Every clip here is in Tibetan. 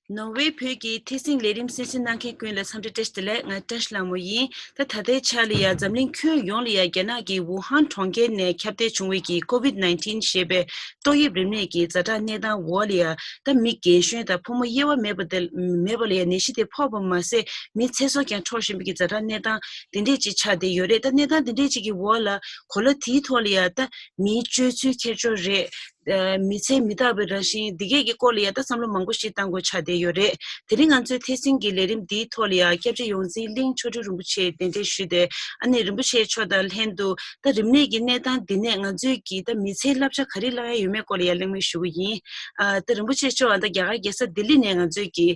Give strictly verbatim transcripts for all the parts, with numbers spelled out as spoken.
ནོར་ཝེ་བོད་ཀྱི་ཐད་གཟིགས་ལས་རིམ་གསན་གཟིགས་གནང་མཁན་ཀུན་ལ་འཚམས་འདྲི་བཀྲ་ཤིས་བདེ་ལེགས། ང་བཀྲ་ཤིས་ལྷ་མོ་ཡིན། ད་ད་ལྟའི་ཆར་ལ་ཡ་འཛམ་གླིང་ཁྱོན་ཡོངས་ལ་ཡ་རྒྱ་ནག་གི་ཝུ་ཧན་གྲོང་ཁྱེར་ནས་ཁྱབ་གདལ་བྱུང་བའི་གི་ཀོ་བིད་ནའིན་ཊིན་ཞེས་པའི་ཏོག་དབྱིབས་རིམས་ནད་ཀྱི་ཛ་དྲག་གནས་སྟངས་འོག་ལ་ཡ་ད་མི་རྒན་གཞོན་དང་ཕོ་མོ་དབྱེ་བ་མེད་པ་དེ་མེད་པ་ལ་ཡ་ནད་གཞི་དེ་ཕོག་པ་མ་ཟད་མི་ཚེ་སྲོག་ཀྱང་འཕྲོག་བཞིན་པའི་གི་ཛ་དྲག་གནས་སྟངས་དེ་འདྲས་ཅིག་ཆགས་བསྡད་ཡོད་རེད། ད་གནས་སྟངས་དེ་འདྲས་ཅིག་གི་འོག་ལ་གོ་ལ་དེའི་ཐོག་ལ་ཡ་ད་མིའི་སྤྱོད་ཚུལ་ཁྱད་ཆོས་རེད། ཨ་མི་ཚེ་མི་རྟག་པའི་རང་བཞིན་འདི་གས་ཀྱི་སྐོར་ལ་ཡ་ད་བསམ་བློ་མང་པོ་ཞིག་བཏང་དགོས་ཆགས་བསྡད་ཡོད་རེད། དེ་རིང་ང་ཚོའི་ཐད་གཟིགས་ཀྱི་ལས་རིམ་འདིའི་ཐོག་ལ་ཡ་སྐྱབས་རྗེ་ཡོངས་འཛིན་གླིང་ཆོ་འཕྲུལ་རིན་པོ་ཆེ་གདན་འདྲེན་ཞུས་ཏེ་ཨ་ནི་རིན་པོ་ཆེ་མཆོག་དང་ལྷན་དུ་ད་རིམས་ནད་ཀྱི་གནས་སྟངས་འདི་ནས་ང་ཚོའི་གི་ད་མི་ཚེའི་བསླབ་བྱ་ག་རེ་བླང་ཡ་ཡོད་མེད་སྐོར་ལ་ཡ་གླེང་མོལ་ཞུ་གི་ཡིན། ཨ་ད་རིན་པོ་ཆེ་མཆོག་ཨ་ད་རྒྱ་གར་རྒྱལ་ས་ལྡི་ལི་ནས་ང་ཚོའི་གི་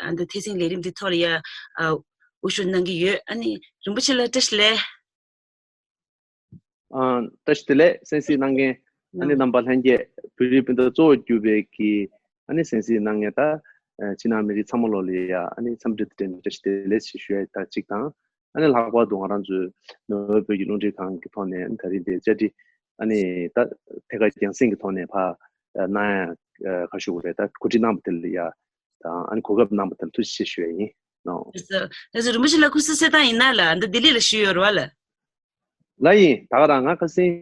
ཨ་ད་ཐད་གཟིགས་ལས་རིམ་འདི་ཐོག་ལ་ཡ་ཨ་དབུ་བཞུགས་གནང་གི་ཡོད། ཨ་ནི་རིན་པོ་ཆེ་ལགས་བཀྲ་ཤིས་བདེ་ལེགས། ཨ་བཀྲ་ཤིས་བདེ་ལེགས། གསན་གཟིགས་གནང་མཁན་ཨ་ནི་ཡང་རྣམ་པ་ལྷན་རྒྱས་བོད་རིགས་སྤུན་ཟླ་གཙོ་བོ་གྱུར་པའི་གི་ཨ་ནི་གསན་གཟིགས་གནང་མཁན་ད་ཨ་ཕྱི་ནང་མི་རིགས་ཚང་མ་ལོ་ལ་ཡ་ཨ་ནི་འཚམས་འདྲི་དང་བཀྲ་ཤིས་བདེ་ལེགས་ཞེས་ཞུ་ཡ་ད་གཅིག་དང་ཨ་ནི་ལྷག་པར་དུ་ང་རང་ཚོའི་ནོར་ཝེ་བོད་ཀྱི་རླུང་འཕྲིན་ཁང་གི་ཐོག་ནས་ཨ་ནི་ད་རིང་འདིར་བཅར་འདྲི་ཨ་ནི་ད་ཐད་ཀར་རྒྱང་སྲིང་གི་ཐོག་ནས་ཕར་གནང་ཡ་ག་ཞུ་དགོས་རེད། ད་གོ་སྒྲིག་གནང་བ་དེ་ལ་ཡ་དང་ཨ་ནི་གོ་སྐབས་གནང་བ་དེར་ཐུགས་རྗེ་ཆེ་ཞུ་ཡ་ཡིན་ནོ། ལགས་སོ། ལགས་སོ། རིན་པོ་ཆེ་ལགས་སྐུ་གཟུགས་གསལ་ཐང་ཡིན་ན་ལགས། འདི་ལྡི་ལི་ལ་བཞུགས་ཡོད་རེད་བ་ལགས། ལགས་ཡིན། ད་ག་རང་ང་ཁ་སང་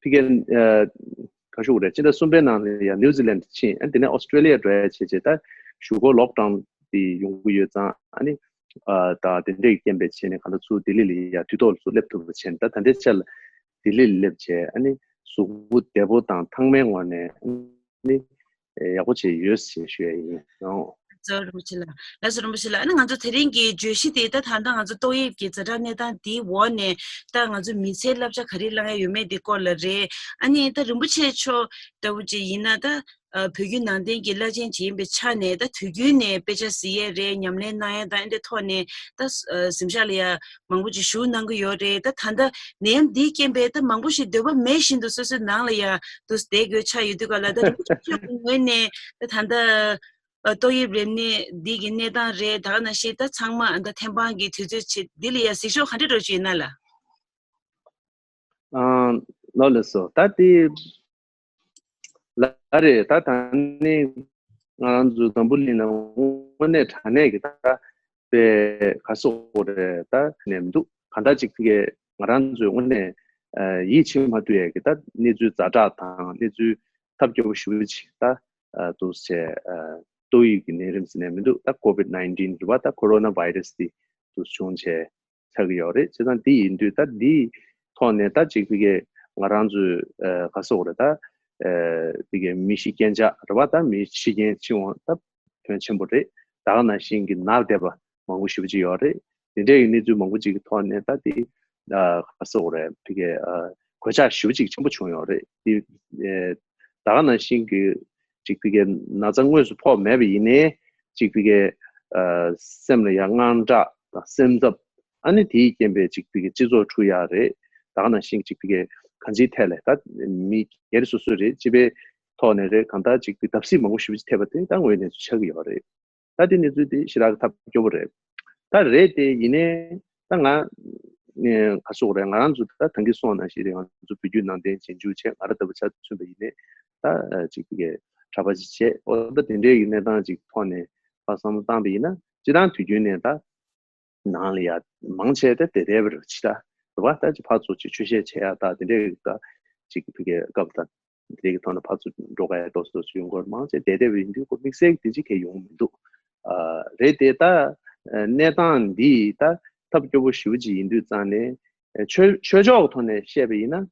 ཕ་གིར་ཨ་ག་ཞུ་དགོས་རེད། ཕྱི་ཟླ་གསུམ་པའི་ནང་ལ་ཡ་ནིའུ་ཛི་ལན་ཕྱིན། ཨ་དེ་ནས་ཨོ་སི་ཀྲོ་ལི་ཡ་འགྲོ་ཡ་བྱས་བྱས་ད་གཞུག་གུ་ལོག་ཌའོན་དེ་ཡོང་གི་ཡོད་ཙང་ཨ་ནི་ཨ་ད་དེ་འདྲས་ཀྱི་རྐྱེན་པས་བྱས་ནས་གང་ལྟར་ཚུར་ལྡི་ལི་ལ་ཡ་དུས་ཐོག་ལ་ཚུར་སླེབས་ཐུབ་པ་བྱས་ནས་ད་ད་ལྟའི་ཆར་ལ་ལྡི་ལི་ལ་སླེབས་བྱས་ཨ་ནི་གཟུགས་པོ་བདེ་པོ་དང་ཐང་མའི་ངོས་ནས་ཨ་ནི་ཡག་པོ་བྱས་ཡོད་ཅེས་ཞུ་ཡ་ཡིན་ནོ། ལགས་སོ་རིན་པོ་ཆེ་ལགས། ལགས་སོ་རིན་པོ་ཆེ་ལགས། ཨ་ནི་ང་ཚོ་དེ་རིང་གི་བརྗོད་གཞི་དེ་ད་ད་ལྟ་ང་ཚོ་ཏོག་དབྱིབས་ཀྱི་ཛ་དྲག་གནས་སྟངས་འདིའི་འོག་ནས་ད་ང་ཚོ་མི་ཚེའི་བསླབ་བྱ་ག་རེ་བླང་ཡ་ཡོད་མེད་འདི་སྐོར་ལ་རེད། ཨ་ནི་ད་རིན་པོ་ཆེ་མཆོག་ལྟ་བུ་ཅིག་ཡིན་ན་ད་ཨ་བོད་བརྒྱུད་ནང་བསྟན་གྱི་བླ་ཆེན་ཅིག་ཡིན་པའི་ཆ་ནས་ད་དུས་རྒྱུན་ནས་དཔེ་ཆ་གཟིགས་ཡས་རེད། ཉམས་ལེན་གནང་ཡས་དང་ཨ་འདྲའི་ཐོག་ནས་ད་ཨ་གཟིམ་ཤག་ལ་ཡ་མང་པོ་ཅིག་བཞུགས་གནང་གི་ཡོད་རེད། ད་ད་ལྟ་ནད་ཡམས་འདིའི་རྐྱེན་པས་ད་མང་པོ་ཞིག་འདོད་པ་མེད་བཞིན་དུ་སོ་སོའི་ནང་ལ་ཡ་འདུག་བསྡད་དགོས་ཆགས་ཡོད་དུས་ག་ལ་ད་རིན་པོ་ཆེ་མཆོག་གི་ངོས་ནས་ད་ད་ལྟ་ཨ་ཏོག་དབྱིབས་རིམས་ནད་འདི་གི་གནས་སྟངས་རེད། ད་ག་ནང་བཞིན་ད་ཚང་མ་ད་ཐེམ་སྤང་གི་དུས་ཚོད་བྱེད་འདི་ལ་ཡ་གཟིགས་ཕྱོགས་ག་འདྲ་འདྲ་ཅིག་ཡོད་ན་ལགས། ཨ་ལགས་སོ། ད་དེ་ལགས་རེད། ད་ད་ནི་ང་རང་ཚོ་འཛམ་བུ་གླིང་ན་དངོས་གནས་དྲང་གནས་ཀྱི་ད་དཔེ་ག་སོགས་རེད་ད་ནས་མི་འདུག་གང་ལྟར་ཅིག་གི་ང་རང་ཚོའི་དངོས་གནས་ཡིད་ཆེས་མ་ཐུབ་ཡས་ཀྱི་ད་གནས་ཚུལ་ཛ་དྲག་དང་གནས་ཚུལ་ཐབས་སྐྱོ་པོ་ཞེ་པོ་ཅིག་ད་འདུག་བྱས་ཏོག་དབྱིབས་ཀྱི་ནད་རིམས་ཟེར་ནས་མི་འདུག་ད་ཀོ་བིད་ནའིན་ཊིན་རེད་བ། ད་ཁོ་རོ་ན་བྷའི་རེ་སི་དེ་འདུག་བྱུང་བྱས། ཆགས་ཀྱི་ཡོད་རེད། བྱས་ཙང་འདི་ཡིན་དུས་ད་འདིའི་ཐོག་ནས་ད་ཅིག་ཕ་གི་ང་རང་ཚོའི་ཨ་ག་སོགས་རེད་ད། ཨ་ཕ་གི་མི་ཤི་རྐྱེན་ཆག་རེད་བ། ད་མི་ཤི་རྐྱེན་ཕྱིན་འོང་ད་ཕོན་ཆེན་པོ་རེད། ད་ག་ནང་བཞིན་གྱི་ནར་བསྡད་པ་མང་པོ་ཞེ་པོ་ཅིག་ཡོད་རེད། འདི་འདྲའི་གནས་ཚུལ་མང་པོ་ཅིག་གི་ཐོག་ནས་ད་འདི་ཨ་ག་སོགས་རེད་ཕ་གི་ཨ་གོད་ཆག་ཞེ་པོ་ཅིག་ཆེན་པོ་བྱུང་ཡོད་རེད། འདི་ཨ་ད་ག་ནང་བཞིན་གྱི་ཅིག་ཕ་གི་ན་ཚ་དངོས་སུ་ཕོག་མེད་པ་ཡིན་ནའི་ཅིག་ཕ་གི་ཨ་སེམས་ལ་ཡང་དངངས་སྐྲག་དང་སེམས་འཚབ། ཨ་ནི་དེའི་རྐྱེན་པས་ཅིག་ཕ་གི་སྤྱི་ཚོགས་འཁྲུག་ཡག་རེད། ད་ག་ནང་བཞིན་ཅིག་ཕ་གི་གང་ཅིའི་ཐད་ལ་ད་མི་སྒེར་སོ་སོ་རེད། སྤྱི་པའི་ཐོག་ནས་རེད། གང་ལྟར་ཅིག་ཕ་གི་བརྡབ་གསིག་མང་པོ་ཞེ་པོ་ཅིག་ཐེབས་པ་དེ་ད་དངོས་གནས་སུ་ཆགས་ཀྱི་ཡོད་རེད། ད་དེ་གནས་ཚུལ་དེ་ཞེ་དྲག་གི་ཐབས་སྐྱོ་པོ་རེད། ད་རེད་དེ་ཡིན་ནའི་ད་ང་ནས་ག་སོགས་རེད། ང་རང་ཚོ་ད་ད་གིན་སོང་ནང་བཞིན་རེད། ང་ཚོ་བོད་བརྒྱུད་ནང་བསྟན་རྗེས་འཇུག་བྱས་ང་རང་ལྟ་བུ་ཆ་མཚོན་པ་ཡིན་ནའི་ད་ཅིག་ཕ་གི་གྲྭ་པ་ཅིག་བྱས་འོ་ད་དེ་འདྲའི་གི་གནས་སྟངས་ཅིག་ཐོག་ནས་ཕར་བསམ་བློ་བཏང་པ་ཡིན་ན་སྤྱིར་བཏང་དུས་རྒྱུན་ནས་ད། ནང་ལ་ཡ་མང་ཆེ་དེ་བསྡད་བསྡད་པ་རེད། ཕྱི་ད་རེད་བ། ད་ཅིག་ཕར་ཚུར་ཅིག་ཆོས་བཤད་བྱེད་ཡ་ད་དེ་འདྲའི་ད་ཅིག་ཕ་གི་སྐབས་ད་དེ་འདྲའི་གི་ཐོག་ནས་ཕར་ཚུར་འགྲོ་ག་ཡ་ཏོག་ཙམ་ཅིག་ཡོང་གི་རེད། མང་ཆེ་བསྡད་བསྡད་པ་ཡིན་དུས་ཁོ་དམིགས་བསལ་གྱི་དེ་ཅིག་གས་ཡོང་མི་འདུག་ཨ་རེད་དེ་ད་གནས་སྟངས་འདི་ད་ཐབས་སྐྱོ་པོ་ཞེ་པོ་ཅིག་ཡིན་དུས་ཙང་ནས་ཆོས་ཆོས་ཕྱོགས་ཀྱི་ཐོག་ནས་བཤད་པ་ཡིན་ན་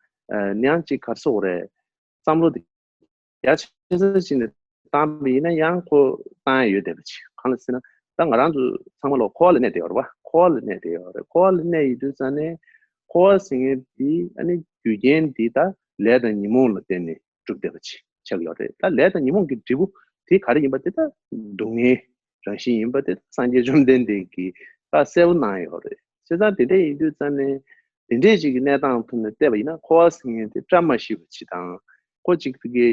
ནི་ཡང་ཅིག་ག་རེ་ཟེར་དགོས་རེད། བསམ་བློ་དེ་རྒྱ་ཆེ་ས་ཞིག་ནས་བཏང་པ་ཡིན་ན་ཡང་ཁོ་བཏང་ཡ་ཡོད་བསྡད་པ་ཅིག་གང་ལ་ཟེར་ན་ད་ང་རང་ཚོ་ཚང་མ་ལོ་འཁོར་བ་ལ་གནས་བསྡད་ཡོད་རེད་བ། འཁོར་བ་ལ་གནས་བསྡད་ཡོད་རེད། འཁོར་བ་ལ་གནས་ཡོད་དུས་ཙང་ནས་འཁོར་བ་ཟེར་མཁན་འདི་ཨ་ནི་རྒྱུ་རྐྱེན་འདི་ད་ལས་དང་ཉོན་མོངས་ལ་བརྟེན་ནས་གྲུབ་བསྡད་པ་ཅིག་ཆགས་ཡོད་རེད། ད་ལས་དང་ཉོན་མོངས་ཀྱི་འབྲས་བུ་དེ་ག་རེ་ཡིན་པ་དེ་ད་སྡུག་བསྔལ་རང་བཞིན་ཡིན་པ་དེ་ད་སངས་རྒྱས་བཅོམ་ལྡན་འདས་ཀྱིས་ད་གསལ་པོ་གནང་ཡོད་རེད། བྱས་ཙང་དེ་འདྲ་ཡིན་དུས་ཙང་ནས་དེ་འདྲས་ཅིག་གི་གནས་སྟངས་ཐོག་ནས་བལྟས་པ་ཡིན་ན་འཁོར་བ་ཟེར་མཁན་དེ་བཀྲ་མ་ཤིས་པ་ཅིག་དང་ཁོ་ཅིག་ཕ་གི་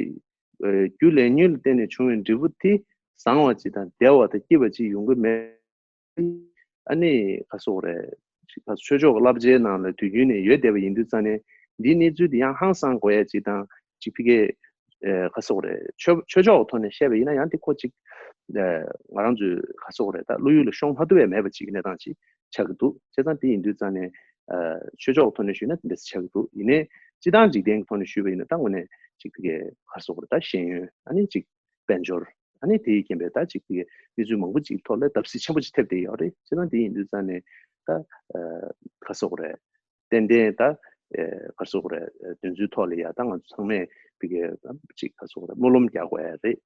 རྒྱུ་ལས་ཉོན་ལ་བརྟེན་ནས་བྱུང་བའི་འབྲས་བུ་དེ་བཟང་བ་ཅིག་དང་བདེ་བ་དང་སྐྱིད་པ་ཅིག་ཡོང་གི་མེད། ཨ་ནི་ག་རེ་ཟེར་དགོས་རེད། ཆོས་ཕྱོགས་ཀྱི་བསླབ་བྱའི་ནང་ལ་དུས་རྒྱུན་ནས་ཡོད་བསྡད་པ་ཡིན་དུས་ཙང་ནས་འདིའི་གནས་ཚུལ་དེ་ཡང་ཧང་སང་དགོས་ཡ་ཅིག་དང་ཅིག་ཕ་གི་ ཨེ་ག་ཟེར་དགོས་རེད། ཆོས་ཆོས་ཕྱོགས་ཐོག་ནས་བཤད་པ་ཡིན་ན་ཡང་དེ་ཁོ་ཅིག་ཨེ་ང་རང་ཚོའི་ག་ཟེར་དགོས་རེད། ད་བློ་ཡུལ་ལ་ཤོང་མ་ཐུབ་པའི་མེད་པ་ཅིག་གི་གནས་སྟངས་ཅིག་ཆགས་ཀྱི་འདུག་བྱས་ཙང་དེ་ཡིན་དུས་ཙང་ནས་ཨེ་ཆོས་ཕྱོགས་ཐོག་ནས་ཞུས་ན་དེ་འདྲ་ཆགས་ཀྱི་འདུག་ཡིན་ནའི་སྤྱི་བཏང་འཇིག་རྟེན་གྱི་ཐོག་ནས་ཞུས་པ་ཡིན་ན་ད་དངོས་གནས་ཅིག་དེ་གའི་ག་ཟེར་དགོས་རེད། ད་ཤེས་ཡོན་ཨ་ནི་ཅིག་དཔལ་འབྱོར། ཨ་ནི་དེའི་རྐྱེན་པས་ད་ཅིག་དེ་གནས་ཚུལ་མང་པོ་ཅིག་ཐོག་ལ་བརྡབ་གསིག་ཆེན་པོ་ཅིག་ཐེབས་བསྡད་ཡོད་རེད། བྱས་ཙང་དེ་ཡིན་དུས་ཙང་ནས་ད་ཨ་ག་ཟེར་དགོས་རེད། ཏན་ཏན་ད་ཨ་ག་ཟེར་དགོས་རེད། དོན་ཚུལ་ཐོག་ལ་ཡ་ད་ང་ཚོ་ཚང་མས་དེ་གའི་ཅིག་ག་ཟེར་དགོས་རེད། སྨོན་ལམ་རྒྱག་དགོས་ཡ་རེད། ད་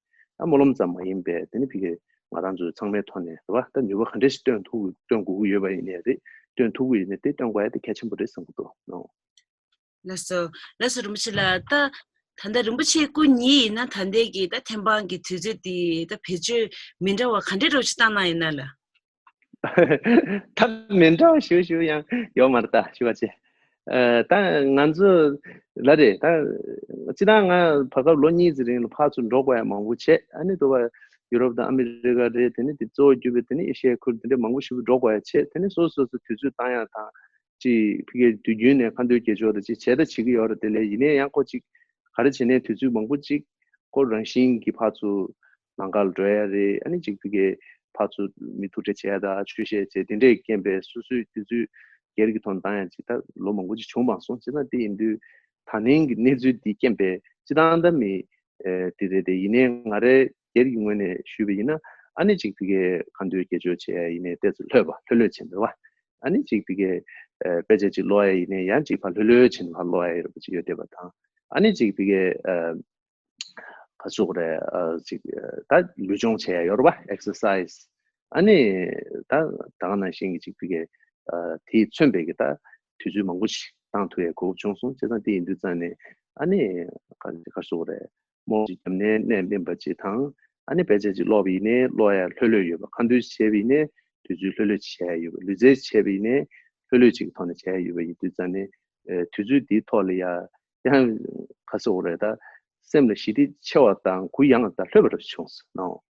སྨོན་ལམ་ཙམ་མ་ཡིན་པའི་དེ་ནི་དེ་གའི་ང་རང་ཚོའི་ཚང་མའི་ཐོག་ནས་རེད་བ། ད་ནུས་པ་ག་འདྲ་ཞིག་བཏོན་ཐུབ་བཏོན་དགོས་ཀྱི་ཡོད་པ་ཡིན་ནའི་རེད། བཏོན་ཐུབ་ཀྱི་ཡིན་ནའི་དེ་བཏོན་དགོས་ཡ་དེ་གལ་ཆེན་པོ་རེད་བསམ་གྱི་འདུག་ཨོ། ལགས་སོ། ལགས་སོ་རིན་པོ་ཆེ་ལགས། ད་ད་ལྟ་རིན་པོ་ཆེ་སྐུ་ཉིད་ཡིན་ན་ད་ལྟའི་གི་ད་ཐེམ་སྤང་གི་དུས་ཚོད་དེ་ད་བེད་སྤྱོད་མི་འདྲ་བ་ག་འདྲས་རོགས་ཅིག་བཏང་གནང་ཡིན་ན་ལགས། ད་མི་འདྲ་བ་ཞུ་ཞུ་ཡང་ཡོད་མ་རེད་ད་ཞུ་བ་བྱས། ཨ་ད་ང་ཚོ་ལ་རེད་ད། སྤྱི་བཏང་ང་བར་སྐབས་ལོ་གཉིས་ཀྱི་རིང་ལ་ཕར་ཚུར་འགྲོ་དགོས་ཡ་མང་པོ་བྱས། ཨ་ནི་དུ་བ་ཡུ་རོབ་དང་ཨ་མི་རི་ཀ་རེད། དེ་ནི་དེ་གཙོ་བོ་གྱུར་པའི་དེ་ནི་ཨེ་ཤི་ཡའི་ཁུལ་དེ་འདྲ་མང་པོ་ཞིག་འགྲོ་དགོས་ཡ་བྱས། དེ་ནི་སོ་སོ་སོ་དུས་ཚོད་བཏང་ཡ་དང་། ཅིག་ཕ་གིའི་དུས་རྒྱུན་ནས་ཁ་འདོན་སྐད་ཅོར་དང་ཅིག་བྱས་ད་བྱེད་ཀྱི་ཡོད་རེད། དེ་ལས་ཡིན་ནའི་ཡང་ཁོ་ཅིག་ག་རེ་བྱས་ནའི་དུས་ཚོད་མང་པོ་ཅིག་ཁོ་རང་བཞིན་གྱིས་ཕར་ཚུར་ལམ་ཁར་འགྲོ་ཡ་རེད། ཨ་ནི་ཅིག་ཕ་གིའི་ཕར་ཚུར་མི་ཐུག་འཕྲད་བྱས་ད་ཆོས་བཤད་བྱས་དེ་འདྲས་རྐྱེན་པས་སོ་སོའི་དུས་ཚོད་སྒེར་གྱི་ཐོག་ནས་བཏང་ཡ་ཅིག་ད་ལོ་མང་པོ་ཅིག་བྱུང་མ་སོང་། བྱས་ཙང་དེ་ཡིན་དུས་ད་ནིང་གི་གནས་ཚུལ་འདི་རྐྱེན་པས་སྤྱི་བཏང་ད་མི་ཨེ་དེ་རེད་དེ། ཡིན་ནའི་ང་རའི་སྒེར་གྱི་ངོས་ནས་ཞུས་པ་ཡིན་ན་ཨ་ནི་ཅིག་ཕ་གིའི་ཁ་འདོན་སྐད་ཅོར་བྱས་ཡ་ཡིན་ནའི་ཏོག་ཙམ་ལྷོད་པ་ལྷོད་ལྷོད་བྱས་འདུག་བ། ཨ་ནི་ཅིག་ཕ་གིའི་ཨ་དཔེ་ཆ་ཅིག་ཀློག་ཡ་ཡིན་ནའི་ཡང་ཅིག་ཕར་ལྷོད་ལྷོད་བྱས་ནས་ཕར་ཀློག་ཡ་ཡོད་པ་ཅིག་ཡོད་བསྡད་པ་དང་། ཨ་ནི་ཅིག་ཕ་གིའི་ཨ་ག་ཟེར་དགོས་རེད། ཨ་ཅིག་ཨ་ད་ལུས་སྦྱོང་བྱེད་ཡ་ཡོད་རེད་བ། ཨེག་སར་སའི་ཛི། ཨ་ནི་ད་ད་ག་ནང་བཞིན་གྱི་ཅིག་ཕ་གིའི་ཨ་དེས་མཚོན་པའི་གི་ད་དུས་ཚོད་མང་པོ་ཞིག་བཏང་ཐུབ་ཡའི་གོ་སྐབས་བྱུང་སོང་། བྱས་ཙང་དེ་ཡིན་དུས་ཙང་ནས་ཨ་ནི་ག་ག་ཟེར་དགོས་རེད། རྨོངས་ཅིག་རྒྱབ་ནས་གནས་མིན་པ་ཅིག་དང་། ཨ་ནི་དཔེ་ཆ་ཅིག་ཀློག་པ་ཡིན་ནའི་ཀློག་ཡ་ལྷོད་ལྷོད་ཡོད་པ། ཁ་འདོན་བྱས་པ་ཡིན་ནའི་དུས་ཚོད་ལྷོད་ལྷོད་ཅིག་བྱས་ཡ་ཡོད་པ། ལུས་རྩལ་བྱས་པ་ཡིན་ནའི་ལྷོད་ལྷོད་ཅིག་གི་ཐོག་ནས་བྱས་ཡ་ཡོད་པ་ཡིན་དུས་ཙང་ནས་ཨེ་དུས་ཚོད་འདིའི་ཐོག་ལ་ཡ་ཡང་ག་ཟེར་དགོས་རེད། ད་སེམས་ལ་ཞི་བདེ་ཆེ་བ་དང་གུ་ཡངས་དང་ལྷོད་པ་རབ་བྱུང་སོང་ནོ།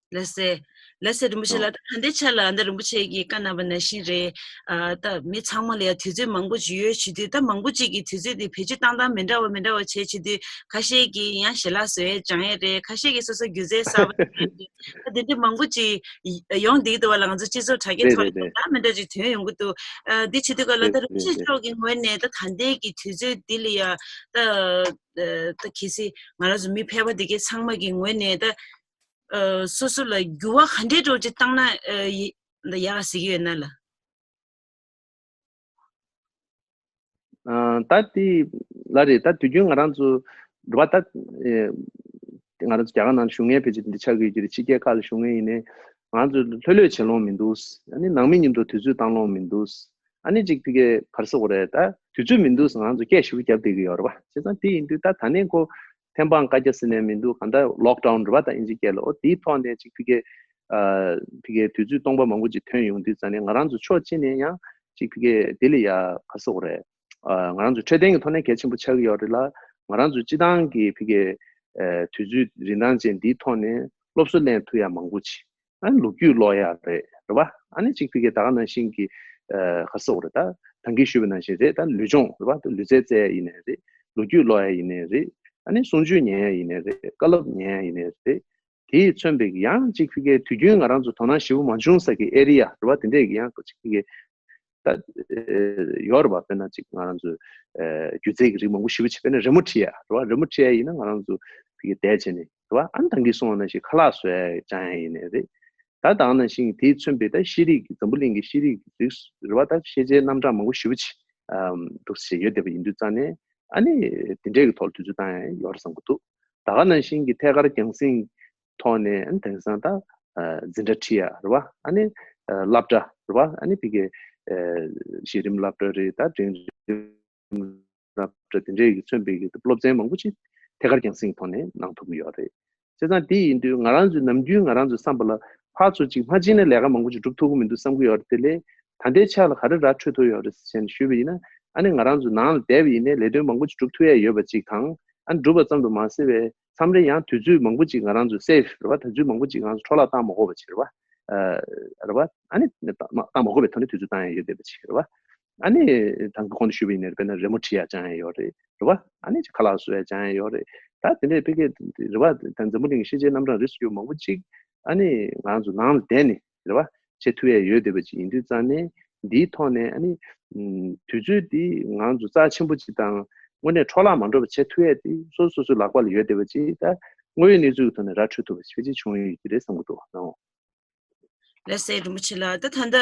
ལགས་སེ། ལགས་སེ་རིན་པོ་ཆེ་ལགས། ད་ད་ལྟའི་ཆ་ལ་ཨ་ནི་རིན་པོ་ཆེ་གིས་བཀའ་གནང་བ་ནང་བཞིན་རེད། ཨ་ད་མི་ཚང་མ་ལ་ཡང་དུས་ཚོད་མང་པོ་ཅིག་ཡོད་བྱེད་དུས། ད་མང་པོ་ཅིག་གིས་དུས་ཚོད་དེ་བེད་སྤྱོད་བཏང་སྟངས་མི་འདྲ་བ་མི་འདྲ་བ་བྱས་བྱེད་དུས། ཁ་ཤས་ཀྱིས་ཡང་ཞལ་ལག་བཟོ་ཡས་སྦྱང་ཡས་རེད། ཁ་ཤས་ཀྱིས་སོ་སོ་སྒྱུ་རྩལ་གསར་པ་རེད། ད་དེ་འདྲ་མང་པོ་ཅིག་ཡོང་བསྡད་འདུག་བ་ལ། ང་ཚོ་སྤྱི་ཚོགས་དྲ་རྒྱའི་རེད་ཐོག་རེད་ལ་རེད། ད་མི་འདྲ་ཅིག་ཐོན་ཡོང་གི་འདུག་ཨ་འདི་བྱེད་དུས་ག་ལ་རེད་ད་རིན་པོ་རེད་ཆེ་རེད། མཆོག་གི་ངོས་ནས་ད་ད་ལྟའི་གི་དུས་ཚོད་འདི་ལ་ཡ་ད་ད་གལ་སྲིད་ང་རང་ཚོ་མི་ཕལ་པ་འདི་གའི་ཚང་མ་གི་ངོས་ནས་ད། ཨ་སོ་སོ་ལ་འགྱུར་བ་ག་འདྲའི་འདྲ་བོ་ཅིག་བཏང་ན་ཨ་ཡི་ད་ཡག་ཟེར་གྱི་ཡོད་ན་ལགས། ཨ་ད་དེ་ལ་རེད། ད་དུས་རྒྱུན་ང་རང་ཚོ་རེད་བ། ད་ཨེ་ང་རང་ཚོ་རྒྱ་གར་ནང་བཞུགས་མཁན་ཕལ་ཆེར་འདི་ཆགས་ཀྱི་ཡོད་ཀྱི་རེད། ཕྱི་རྒྱལ་ཁག་ལ་བཞུགས་མཁན་ཡིན་ནའི་ང་རང་ཚོ་ལྷོད་ལྷོད་བྱེད་ལོང་མི་འདུག་ཨ་ནི་ནང་མི་མཉམ་དུ་དུས་ཚོད་བཏང་ལོང་མི་འདུག་ཨ་ནི་ཅིག་ཕ་གིའི་ག་རེ་ཟེར་དགོས་རེད། ད་དུས་ཚོད་མི་འདུག་ང་རང་ཚོ་སྐད་ཞེ་པོ་བརྒྱབ་བསྡད་ཀྱི་ཡོད་རེད་བ། བྱས་ཙང་དེ་ཡིན་དུས་ད་ད་ནས་ཁོ་ཐེམ་སྤང་བཀའ་རྒྱ་ཟེར་ནས་མི་འདུག་གང་ལྟར་ལོག་ཌའུན་རེད་བ། ད་དབྱིན་ཇི་སྐད་ལ། འོ་དེའི་ཐོག་ནས་ཅིག་ཕ་གིའི་ཨ་ཕ་གིའི་དུས་ཚོད་སྟོང་པ་མང་པོ་ཅིག་ཐོན་ཡོང་དུས་ཙང་ནས་ང་རང་ཚོ་ཕྱོགས་གཅིག་ནས་ཡང་ཅིག་ཕ་གིའི་དེ་ལ་ཡ་ག་རེ་ཟེར་དགོས་རེད། ཨ་ང་རང་ཚོ་འཕྲོད་བསྟེན་གྱི་ཐོག་ནས་གལ་ཆེན་པོ་ཆགས་ཀྱི་ཡོད་རེད་ལ། ང་རང་ཚོ་སྤྱི་བཏང་གི་ཕ་གིའི་ཨ་དུས་ཚོད་རིན་ཐང་ཅན་འདིའི་ཐོག་ནས་སློབ་གསོ་ལེན་ཐུབ་ཡ་མང་པོ་ཅིག་ཨ་ནི་ལོ་རྒྱུས་ཀློག་ཡག་རེད་རེད་བ། ཨ་ནི་ཅིག་ཕ་གིའི་ད་ག་ནང་བཞིན་གྱི་ཨ་ག་རེ་ཟེར་དགོས་རེད། ད་ད་གིན་ཞུས་པ་ནང་བཞིན་རེད། ད་ལུས་སྦྱོང་རེད་བ། ད་ལུས་རྩལ་རྩེ་ཡ་ཡིན་ནའི་རེད། ལོ་རྒྱུས་ཀློག་ཡ་ཡིན་ནའི་རེད། ཨ་ནི་གསུང་ཆོས་ཉན་ཡ་ཡིན་ནའི་རེད། བཀའ་སློབ་ཉན་ཡ་ཡིན་ནའི་རེད། དེས་མཚོན་པའི་ཡང་ཅིག་ཕ་གིའི་དུས་རྒྱུན་ང་རང་ཚོ་དོ་སྣང་ཞེ་པོ་མ་བྱུང་ས་གི་ཨེ་རི་ཡ་རེད་བ། དེ་འདྲས་ཀྱི་ཡང་ཅིག་ཕ་གིའི་ད་ཨེ་ཡོད་རེད་བ། དཔེར་ན་ཅིག་ང་རང་ཚོ་ཨེ་སྒྱུ་རྩལ་གྱི་རིགས་མང་པོ་ཞེ་པོ་ཅིག་དཔེར་ན་རི་མོ་འབྲི་ཡ་རེད་བ། རི་མོ་འབྲི་ཡ་ཡིན་ན་ང་རང་ཚོ་ཕ་གིའི་བསྡད་བྱས་ནས་རེད་བ། ཨ་ནི་ད་གིན་གསུངས་པ་ནང་བཞིན་ཁ་ལག་བཟོ་ཡ་སྦྱང་ཡ་ཡིན་ནའི་རེད། ད་ད་ག་ནང་བཞིན་དེས་མཚོན་པའི་ད་ཤེས་རིག་གི་འཛམ་བུ་གླིང་གི་ཤེས་རིག་གི་རིགས་རེད་བ། ད་ཤེས་བྱའི་རྣམ་གྲངས་མང་པོ་ཞེ་པོ་ཅིག་ཨམ་འདུག་སེ་ཡོད་བསྡད་པ་ཡིན་དུས་ཙང་ནས་ཨ་ནི་དེ་འདྲས་ཀྱི་ཐོག་ལ་དུས་ཚོད་བཏང་ཡ་ཡོད་རེད་བསམ་གྱི་འདུག་ད་ག་ནང་བཞིན་གྱི་ཐད་ཀར་རྒྱང་སྲིང་ཐོག་ནས་ཨ་ནི་དེང་སང་ད་ཨ་འཛིན་གྲྭ་ཁྲིད་ཡ་རེད་བ། ཨ་ནི་ཨ་སློབ་གྲྭ་རེད་བ། ཨ་ནི་ཕ་གིའི་ཨ་གཞི་རིམ་སློབ་གྲྭ་རེད། ད་འབྲིང་རིམ་སློབ་གྲྭ་དེ་འདྲས་ཀྱིས་མཚོན་པའི་གི་སློབ་ཚན་མང་པོ་ཅིག་ཐད་ཀར་རྒྱང་སྲིང་ཐོག་ནས་གནང་ཐུབ་ཀྱི་ཡོད་རེད། བྱས་ཙང་དེ་ཡིན་དུས་ང་རང་ཚོའི་ནམ་རྒྱུན་ང་རང་ཚོའི་བསམ་པ་ལ་ཕར་ཚུར་ཅིག་མ་ཕྱིན་ན་ལས་ཀ་མང་པོ་ཅིག་སྒྲུབ་ཐུབ་ཀྱི་མི་འདུག་བསམ་གྱི་ཡོད་རེད། དེ་ལས་ད་ལྟའི་ཆ་ལ་ག་རེ་ར་འཕྲོད་ཐུབ་ཡོད་རེད་ཟེར་ནས་ཞུས་པ་ཡིན་ན། ཨ་ནི་ང་རང་ཚོ་ནང་ལ་བསྡད་པ་ཡིན་ནའི་ལས་དོན་མང་པོ་ཅིག་སྒྲུབ་ཐུབ་ཡ་ཡོད་པ་ཅིག་དང་། ཨ་ནི་སྒྲུབ་པ་ཙམ་དུ་མ་ཟད་པའི་མཚམས་རེ་ཡང་དུས་ཚོད་མང་པོ་ཅིག་ང་རང་ཚོ་སེབ་རེད་བ། དུས་ཚོད་མང་པོ་ཅིག་ང་ཚོ་འཕྲོ་བརླག་བཏང་མ་དགོས་པ་ཅིག་རེད་བ། ཨ་རེད་བ། ཨ་ནི་བཏང་མ་དགོས་པའི་ཐོག་ནས་དུས་ཚོད་བཏང་ཡ་ཡོད་བསྡད་པ་ཅིག་རེད་བ། ཨ་ནི་དང་གོང་དུ་ཞུས་པ་ཡིན་ནའི་དཔེར་ན་རི་མོ་བྲིས་ཡག་སྦྱང་ཡག་ཡོད་རེད། རེད་བ། ཨ་ནི་ཅིག་ཁ་ལག་བཟོ་ཡག་སྦྱང་ཡག་ཡོད་རེད། ད་དེ་འདྲའི་ཕ་གི་རེད་བ། ད་འཛམ་བུ་གླིང་གི་ཤེས་བྱའི་རྣམ་གྲངས་རིགས་སུ་གྱུར་མང་པོ་ཅིག་ཨ་ནི་ང་ཚོ་ནང་ལ་བསྡད་ནས་རེད་བ། བྱེད་ཐུབ་ཡག་ཡོད་བསྡད་པ་ཅིག་ཡིན་དུས་ཙང་ནས་འདིའི་ཐོག་ནས་ཨ་ནི་ཨམ་དུས་ཚོད་འདི་ང་ཚོ་རྩ་ཆེན་པོ་ཅིག་དང་དངོས་གནས་འཕྲོ་བརླག་མ་འགྲོ་བ་བྱེད་ཐུབ་ཡག་དེ་སོ་སོ་སོ་སོའི་ལག་པ་ལ་ཡོད་བསྡད་པ་ཅིག་ད་དངོས་ཡོད་གནས་ཚུལ་གྱི་ཐོག་ནས་ར་འཕྲོད་ཐུབ་པ་ཞིག་ཕལ་ཆེར་བྱུང་ཡོད་ཀྱི་རེད་བསམ་གྱི་འདུག་ནོ། ལགས་སེ་རིན་པོ་ཆེ་ལགས། ད་ད་ལྟ་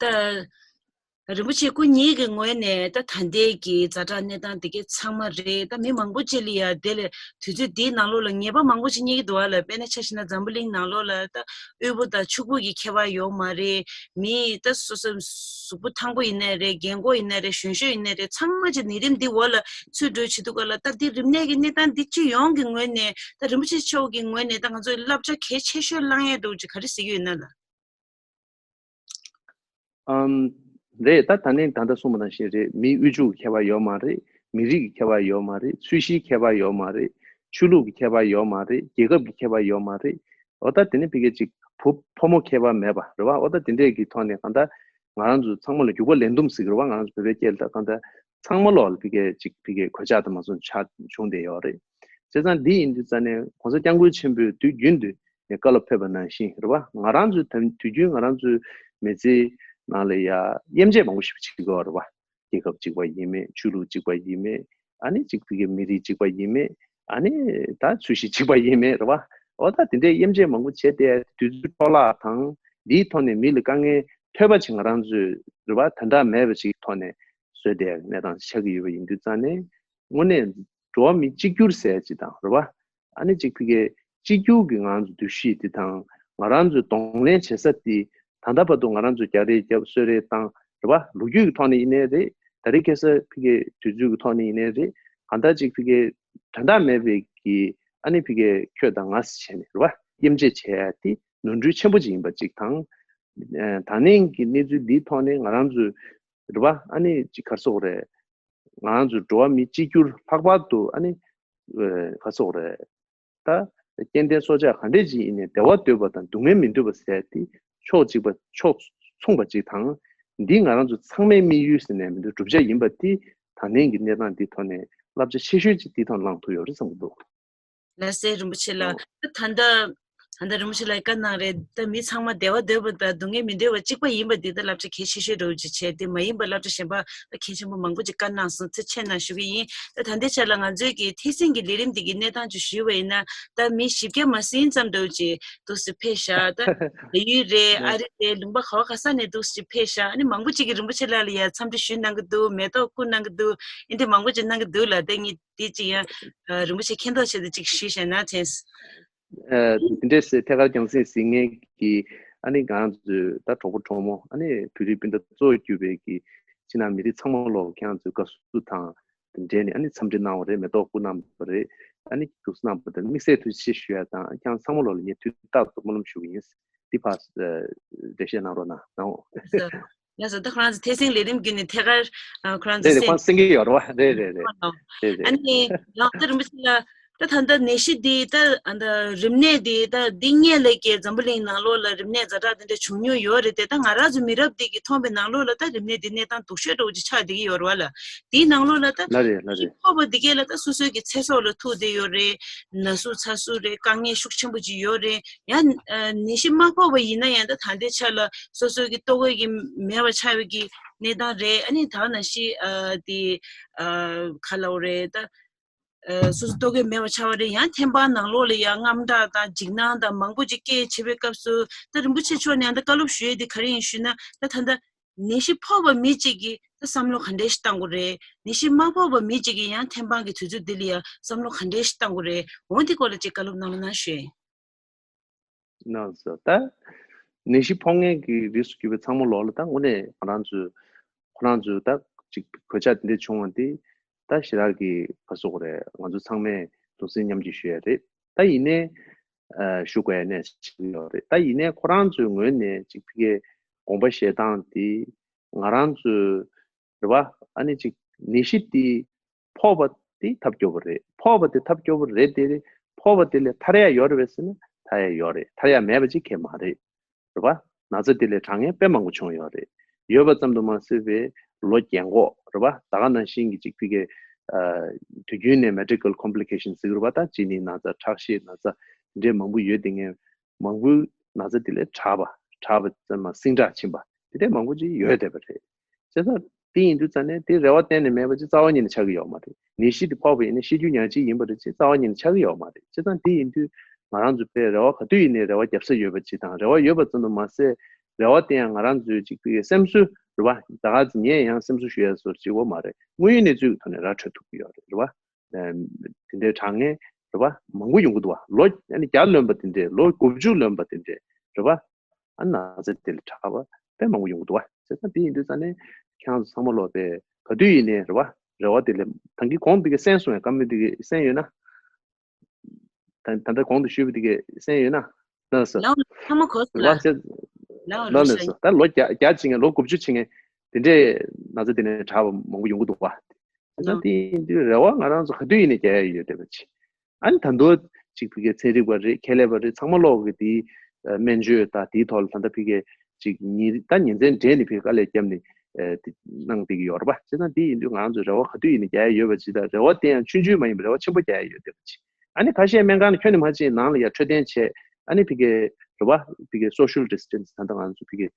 ད་རིན་པོ་ཆེ་སྐུ་ཉིད་ཀྱི་ངོས་ནས་ད་ད་ལྟའི་གི་ཛ་དྲག་གནས་སྟངས་དེ་གའི་ཚང་མ་རེད། ད་མི་མང་པོ་ཅིག་ལ་ཡ་དེ་ལས་དུས་ཚོད་འདིའི་ནང་ལོགས་ལ་ངེས་པ་མང་པོ་ཅིག་རྙེད་ཀྱི་འདུག་བ་ལ། དཔེར་ན་ཆ་བཞག་ན་འཛམ་བུ་གླིང་ནང་ལོགས་ལ་ད་དབུལ་པོ་དང་ཕྱུག་པོ་གི་ཁྱད་པར་ཡོད་མ་རེད། མི་ད་སོ་སོ་གཟུགས་པོ་ཐང་པོ་ཡིན་ནའི་རེད། རྒན་གོག་ཡིན་ནའི་རེད། གཞོན་གཞོན་ཡིན་ནའི་རེད། ཚང་མ་ཅིག་ནད་རིམས་འདི་འོག་ལ་ཚུད་འགྲོ་བྱེད་དུས་སྐབས་ལ་ད་འདི་རིམས་ནད་ཀྱི་གནས་སྟངས་འདི་སྤྱི་ཡོངས་ཀྱི་ངོས་ནས་ད་རིན་པོ་ཆེ་མཆོག་གི་ངོས་ནས་ད་ང་ཚོས་བསླབ་བྱ་གལ་ཆེ་ཤོས་བླང་ཡས་འདུག་ཅིག་ག་རེ་ཟེར་གྱི་ཡོད་ན་ལ། ཨམ། རེད། ད་ད་ནི་ད་ལྟ་གསུངས་པ་ནང་བཞིན་རེད། མི་དབུལ་ཕྱུག་གི་ཁྱད་པར་ཡོད་མ་རེད། མི་རིགས་ཀྱི་ཁྱད་པར་ཡོད་མ་རེད། ཚོས་གཞིའི་ཁྱད་པར་ཡོད་མ་རེད། ཆོས་ལུགས་ཀྱི་ཁྱད་པར་ཡོད་མ་རེད། རྒྱལ་ཁབ་ཀྱི་ཁྱད་པར་ཡོད་མ་རེད། འོ་ད་དེ་ནི་ཕ་གི་ཅིག་བུ་ཕོ་མོ་ཁྱད་པར་མེད་པ་རེད་བ། འོ་ད་དེ་འདྲས་ཀྱི་ཐོག་ནས་གང་ལྟར་ང་རང་ཚོ་ཚང་མ་ལ་རྒྱུག་པ་ལས་འདུམ་ཟེར་གི་རེད་བ། ང་རང་ཚོ་བོད་པའི་སྐད་ལ་ད་གང་ལྟར་ཚང་མ་ལོག་ལ་ཕ་གི་ཅིག་ཕ་གི་གོད་ཆག་དང་མ་སོང་ཆག་བྱུང་བསྡད་ཡོད་རེད། བྱས་ཙང་འདི་ཡིན་དུས་ཙང་ནས་༸གོང་ས་༸སྐྱབས་མགོན་ཆེན་པོས་དུས་རྒྱུན་དུ་ནས་བཀའ་སློབ་ཕེབས་པ་ནང་བཞིན་རེད་བ། ང་རང་ཚོའི་ད་དུས་རྒྱུན་ང་རང་ཚོའི་མི་ཚེའི་ནང་ལ་ཡ་དབྱེ་འབྱེད་མང་པོ་ཞིག་བྱེད་ཀྱི་ཡོད་རེད་བ། རྒྱལ་ཁབ་གཅིག་པ་ཡིན་མེད། ཆོས་ལུགས་གཅིག་པ་ཡིན་མེད། ཨ་ནི་གཅིག་ཕ་གི་མི་རིགས་གཅིག་པ་ཡིན་མེད། ཨ་ནི་ད་ཚོས་གཞི་གཅིག་པ་ཡིན་མེད་རེད་བ། འོ་ད་དེ་འདྲའི་དབྱེ་འབྱེད་མང་པོ་བྱས་ཏེ་དུས་ཚོད་འཕྲོ་བརླག་དང་འདིའི་ཐོག་ནས་མི་ལ་དཀའ་ངལ་ཐོལ་པ་ཅིག་ང་རང་ཚོས་རེད་བ། དོན་དག་མེད་པ་ཅིག་ཐོག་ནས་བཟོས་ཏེ་གནས་སྟངས་ཆགས་ཀྱི་ཡོད་པ་ཡིན་དུས་ཙང་ནས་དངོས་གནས་འགྲོ་བ་མི་གཅིག་གྱུར་ཟེར་ཅིག་དང་རེད་བ། ཨ་ནི་གཅིག་ཕ་གི་གཅིག་གྱུར་གྱི་ང་རང་ཚོ་འདུ་ཤེས་དེ་དང་ང་རང་ཚོའི་གདོང་ལེན་བྱེད་ས་དེ་ད་ལྟ་བར་དུ་ང་རང་ཚོ་རྒྱག་རེས་རྒྱབ་གསོལ་རེས་བཏང་རེད་བ། ལོ་རྒྱུས་ཀྱི་ཐོག་ནས་ཡིན་ནའི་རེད། ད་རེས་ཁ་སང་ཕ་གི་དུས་ཚོད་ཀྱི་ཐོག་ནས་ཡིན་ནའི་རེད། གང་ལྟར་གཅིག་ཕ་གི་དོན་དག་མེད་པའི་གི་ཨ་ནི་ཕ་གི་ཁྱོད་དང་ང་ཟེར་བྱས་ནས་རེད་བ། དབྱེ་འབྱེད་བྱེད་ཡ་དེ་ནོར་འཁྲུལ་ཆེན་པོ་ཅིག་ཡིན་པ་ཅིག་དང་། ད་ནས་ཀྱི་གནས་ཚུལ་འདིའི་ཐོག་ནས་ང་རང་ཚོའི་རེད་བ། ཨ་ནི་ཅིག་ག་རེ་ཟེར་དགོས་རེད། ང་རང་ཚོ་འགྲོ་བ་མི་གཅིག་གྱུར་ལྷག་པར་དུ་ཨ་ནི་ག་རེ་ཟེར་དགོས་རེད། ད་སྐྱེ་ལྡན་སྲོག་ཆགས་ག་འདྲས་ཅིག་ཡིན་ནའི་བདེ་བ་འདོད་པ་དང་སྡུག་བསྔལ་མི་འདོད་པ་ཟེར་དེ་ཕྱོགས་གཅིག་པ་ཕྱོགས་མཚུངས་པ་ཅིག་དང་། འདི་ང་རང་ཚོ་ཚང་མའི་དམིགས་ཡུལ་ཟེར་ནས་མི་འདུག་བསྒྲུབ་བྱ་ཡིན་པ་དེ་ད་ནས་ཀྱི་གནས་སྟངས་འདི་ཐོག་ནས་བསླབ་བྱ་ཆེ་ཤོས་ཅིག་འདི་ཐོག་བླང་ཐུབ་ཡོད་རེད་བསམ་གྱི་འདུག་ལགས་སེ་རིན་པོ་ཆེ་ལགས། ད་ད་ལྟ་ད་ལྟ་རིན་པོ་ཆེ་ལགས་བཀའ་གནང་རེད། ད་མི་ཚང་མ་བདེ་བ་འདོད་པ་དང་སྡུག་བསྔལ་མི་འདོད་པ་གཅིག་པ་ཡིན་པ་འདི་ད་བསླབ་བྱ་གལ་ཆེ་ཤོས་འདྲ་བོ་ཅིག་བྱས། དེ་མ་ཡིན་པ་བསླབ་བྱ་གཞན་པ་ད་གལ་ཆེན་པོ་མང་པོ་ཅིག་བཀའ་གནང་སོང་། ཚེ་ཆེ་གནང་ཞུ་གི་ཡིན། ད་ད་ལྟའི་ཆ་ལ་ང་ཚོའི་གི་ཐེག་ཆེན་གྱི་ལས་རིམ་འདི་གི་གནས་སྟངས་ཅིག་ཞུས་པ་ཡིན་ན། ད་མི་བཞི་བརྒྱ་མ་ཟིན་ཙམ་འདྲ་བོ་ཅིག་འདུག་སེ་ཕེབས་ཤག་ད་བལ་ཡུལ་རེད། ཨ་རི་རེད། ལུང་པ་ག་བ་ག་ས་ནས་འདུག་སེ་ཕེབས་ཤག་ཨ་ནི་མང་པོ་ཅིག་གིས་རིན་པོ་ཆེ་ལགས་ལ་ཡ་འཚམས་འདྲི་ཞུས་གནང་གི་འདུག་མེ་ཏོག་བསྐུར་གནང་གི་འདུག་ཨིན་དེ་མང་པོ་ཅིག་གནང་གི་འདུག་ལ། ད་ངས་དེ་ཅིག་ཡང་ཨ་རིན་པོ་ཆེ་མཁྱེན་རྟོགས་ཆེད་དུ་ཅིག་ཞུས་བཞག་ན་དྲན། ཨ་དེ་འདྲས་སེ་ཐད་ཀར་རྒྱང་སྲིང་གཟིགས་མཁན་གྱི་ཨ་ནི་ང་རང་ཚོའི་ད་གྲོགས་པོ་གྲོགས་མོ་ཨ་ནི་བོད་རིགས་སྤུན་ཟླ་གཙོ་བོ་གྱུར་པའི་གི་ཕྱི་ནང་མི་རིགས་ཚང་མ་ལོག་ཁྱེད་རང་ཚོའི་དགའ་བསུ་དང་དེ་འབྲེལ་ནས་ཨ་ནི་འཚམས་འདྲི་གནང་བ་རེད། མེ་ཏོག་བསྐུར་གནང་བ་རེད། ཨ་ནི་དགའ་བསུ་གནང་བ་དང་དམིགས་བསལ་ཐུགས་རྗེ་ཆེ་ཞུ་ཡ་དང་ཁྱེད་རང་ཚང་མ་ལོག་ལ་ངས་དུས་རྟག་ཏུ་སྨོན་ལམ་ཞུ་གི་ཡིན། འདི་ཕར་འགྲེལ་བཤད་གནང་རོགས་གནང་། ལགས་སོ། ད་ཁོ་རང་ཚོ་ཐེག་ཆེན་ལས་རིམ་བརྒྱུད་ནས་ཐད་ཀར་ཨ་ཁོ་རང་ཚོ་རེད་རེད། གསན། ཁོང་གསན་གྱི་ཡོད་རེད་བ། རེད་རེད་རེད། ཨ་རེད་རེད། ནི་ཡང་ད་རིན་པོ་ཆེ་ལགས་ད་ད་ལྟ་ནད་གཞི་འདི་ད་ཨ་ད་རིམས་ནད་འདི་ད་འདི་སྔོན་ལ་ཀྱི་འཛམ་བུ་གླིང་ནང་ལོགས་ལ་རིམས་ནད་ཛ་དྲག་འདི་འདྲ་བྱུང་མྱོང་ཡོད་རེད་དེ། ད་ང་རང་ཚོ་མི་རབས་འདི་གི་མཐོང་བའི་ནང་ལོགས་ལ་ད་རིམས་ནད་འདི་གནས་སྟངས་སྡུག་ཤོས་འདྲ་བོ་ཅིག་ཆགས་བསྡད་ཀྱི་ཡོད་རེད་བ་ལ། དེའི་ནང་ལོགས་ལ་ད་ལ་རེད་ལ་ནད་གཞི་རེད། ཕོག་པ་འདི་གས་ལ་ད་སོ་སོའི་གི་ཚེ་སྲོག་ལ་ཐུག་བསྡད་ཡོད་རེད། ན་ཟུག་ཚ་ཟུག་རེད། དཀའ་ངལ་ཤུགས་ཆེན་པོ་ཅིག་ཡོད་རེད། ཡང་ཨ་ནད་གཞི་མ་ཕོག་པ་ཡིན་ན་ཡང་ད་ད་ལྟའི་ཆ་ལ་སོ་སོའི་གི་ལྟོ་གོས་ཀྱི་མེད་པ་ཆགས་པའི་གི་གནས་སྟངས་རེད། ཨ་ནི་ད་ནང་བཞིན་ཨ་དེ་ཨ་ག་ལབ་དགོས་རེད་ད། ཨ་སོ་སོ་ལྟོ་གོས་མེད་པ་ཆགས་པ་རེད། ཡང་ཐེམ་སྤང་ནང་ལོགས་ལ་ཡང་དངངས་སྐྲག་དང་འཇིགས་སྣང་དང་མང་པོ་ཅིག་སྐྱེས་བྱེད་པའི་སྐབས་སུ་ད་རིན་པོ་ཆེ་མཆོག་ནས་ད་བཀའ་སློབ་ཞུ་ཡས་དེ་ག་རེ་ཡིན་ཞུས་ན། ད་ད་ལྟ་ནད་གཞི་ཕོག་པ་མི་གཅིག་གིས་ད་བསམ་བློ་ག་འདྲས་ཞིག་བཏང་དགོས་རེད། ནད་གཞི་མ་ཕོག་པ་མི་གཅིག་གིས་ཡང་ཐེམ་སྤང་གི་དུས་ཚོད་འདི་ལ་ཡང་བསམ་བློ་ག་འདྲས་ཞིག་བཏང་དགོས་རེད། འོ་འདི་སྐོར་ལ་ཅིག་བཀའ་སློབ་གནང་རོགས་གནང་ཞུ། གནང་སོང་། ད་ནད་གཞི་ཕོག་མཁན་གྱི་རིགས་སུ་གྱུར་པའི་ཚང་མ་ལོག་ལ་ད་དངོས་གནས་ང་རང་ཚོའི་ཁོ་རང་ཚོའི་ད་ཅིག་གོད་ཆག་འདི་འདྲ་བྱུང་བ་འདི་ད་ཞེ་དྲག་གི་ག་ཟེར་དགོས་རེད། ང་ཚོ་ཚང་མས་གདུང་སེམས་མཉམ་སྐྱེད་ཞུ་ཡ་རེད། ད་ཡིན་ནའི་ཨ་ཞུ་དགོས་ཡ་གནས་ཅིག་ཡོད་རེད། ད་ཡིན་ནའི་ཁོ་རང་ཚོའི་ངོས་ནས་ཅིག་ཕ་གིའི་དགོངས་པ་བཞེས་སྟངས་འདི་ང་རང་ཚོའི་རེད་བ། ཨ་ནི་ཅིག་ནད་གཞི་འདི་ཕོག་པ་དེ་ཐབས་སྐྱོ་པོ་རེད། ཕོག་པ་དེ་ཐབས་སྐྱོ་པོ་རེད་དེ། ཕོག་པ་དེ་ལས་ཐར་ཡ་ཡོད་རེད་པས་ཟེར་ན་ཐར་ཡ་ཡོད་རེད། ཐར་ཡ་མེད་པ་ཅིག་གང་ཡང་མ་རེད། རེད་པ། ན་ཚ་དེ་ལས་དྲག་མཁན་དཔེ་མང་པོ་བྱུང་ཡོད་རེད། ཡོད་པ་ཙམ་དུ་མ་ཟད་པའི་ལོ་རྒན་གོག་རེད་པ། ད་ག་ནང་བཞིན་གྱི་ཅིག་ཕི་གའི་དུས་རྒྱུན་ནས་མེ་ཌི་ཀལ་ཀོམ་པི་ལི་ཀེ་ཤན་ཟེར་གྱི་རེད་པ། ད་གཅིན་སྙི་ན་ཚ། ཁྲག་ཤེད་ན་ཚ། འདི་འདྲའི་མང་པོ་ཡོད། དེ་ངས་མང་པོའི་ན་ཚ་དེ་ལས་དྲག་པ། དྲག་པ་ཙམ་མ་ཟིང་དྲག་ཕྱིན་པ་དེ་འདྲའི་མང་པོ་ཅིག་ཡོད་བསྡད་པ་རེད། བྱས་ཙང་དེ་ཡིན་དུས་ཙང་ནས་དེ་རེ་བ་གཏན་ནས་མེད་པ་ཅིག་རྩ་བ་ཉིད་ནས་ཆགས་ཀྱི་ཡོད་མ་རེད། ནད་གཞི་དེ་ཕོག་པ་ཡིན་ན་ཤི་རྒྱུ་ཉག་གཅིག་ཡིན་པ་རེད་ཅེས་རྩ་བ་ཉིད་ནས་ཆགས་ཀྱི་ཡོད་མ་རེད། བྱས་ཙང་དེ་ཡིན་དུས་ང་རང་ཚོ་དཔེ་རེ་བ་ག་དུས་ཡིན་ནའི་རེ་བ་རྒྱབ་ས་ཡོད་པ་ཅིག་དང་། རེ་བ་ཡོད་པ་ཙམ་དུ་མ་ཟད་རེ་བ་དེ་ཡང་ང་རང་ཚོའི་ཅིག་ཕི་གའི་སེམས་གསོ་རེད་པ། ད་ག་ཚོད་ངས་ཡང་སེམས་གསོ་ཞུ་ཡ་བཟོ་འདྲ་ཅིག་ཡོད་མ་རེད། དངོས་ཡོད་གནས་ཚུལ་གྱི་ཐོག་ནས་ར་འཕྲོད་ཐུབ་ཀྱི་ཡོད་རེད། རེད་པ། དེ་འདྲའི་དྲག་མཁན་རེད་པ། མང་པོ་ཡོང་གི་འདུག་པ། ལོ་ཨ་ནི་བརྒྱ་ལོན་པ་དེ་འདྲས། ལོ་དགུ་བཅུ་ལོན་པ་དེ་འདྲས་རེད་པ། ཨ་ནི་ན་ཚ་དེ་ལས་དྲག་པ་དཔེ་མང་པོ་ཡོང་གི་འདུག་པ། བྱས་ཙང་དེ་ཡིན་དུས་ཙང་ནས་ཁྱེད་རང་ཚོ་ཚང་མ་ལོ་དཔེ་ག་དུས་ཡིན་ནའི་རེད་པ། རེ་བ་དེ་ལས་ད་གིན་གོང་དེ་གའི་གསན་སོང་ཡ། བཀའ་མོལ་དེ་གའི་གསན་ཡོད་ན། ད་ད་ལྟ་གོང་དུ་ཞུས་པ་དེ་གའི་གསན་ཡོད་ན། ལགས་སོ། ལགས་འོང་། ཚང་མ་གོ་སོང་ལགས། ལགས་འོང་། ལགས་འོང་། ལགས་སོ། ད་ལོ་བརྒྱ་བརྒྱ་ཅིག་ངས་ལོ་དགུ་བཅུ་ཕྱིན་མཁན་དེ་འདྲས་ན་ཚ་དེ་ནས་དྲག་པ་མང་པོ་ཡོང་གི་འདུག་པ། ད་ལྟ་དེ་ཡིན་དུས་རེ་བ་ང་རང་ཚོ་ག་དུས་ཡིན་ནའི་རྒྱག་ཡ་ཡོད་བསྡད་པ་ཅིག་ཨ་ནི་ད་དུང་ཅིག་ཕི་གའི་ཚན་རིག་པ་རེད། ཁྱད་ལས་པ་རེད། ཚང་མ་ལོག་གི་དེའི་སྨན་བཅོས་དང་དེའི་ཐོག་ལ་ད་ལྟ་ཕི་གའི་ཅིག་ཉིན་ད་ཉིན་མཚན་སྦྲེལ་ནས་ཕི་གའི་དཀའ་ལས་བརྒྱབ་ནས་དེ་གནང་བསྡད་ཀྱི་ཡོད་རེད་པ། བྱས་ཙང་དེ་ཡིན་དུས་ང་རང་ཚོ་རེ་བ་ག་དུས་ཡིན་ནའི་རྒྱག་ཡ་ཡོད་པ་ཅིག་དང་། རེ་བ་དེ་ཡང་ཆུང་ཆུང་མ་ཡིན་པར་རེ་བ་ཆེན་པོ་རྒྱག་ཡ་ཡོད་བསྡད་པ་ཅིག་ཨ་ནི་ཁ་ཤས་སྨན་ཁང་ནས་ཁྱོན་ནས་མ་ཕྱིན། ནང་ལ་ཡར་འཕྲོད་བསྟེན་བྱས། ཨ་ནི་ཕི་གའི་རེད་པ། ཕི་གའི་སོ་ཤལ་ཌི་སི་ཊེན་སི། ད་ལྟ་ང་ཚོ་ཕི་གའི་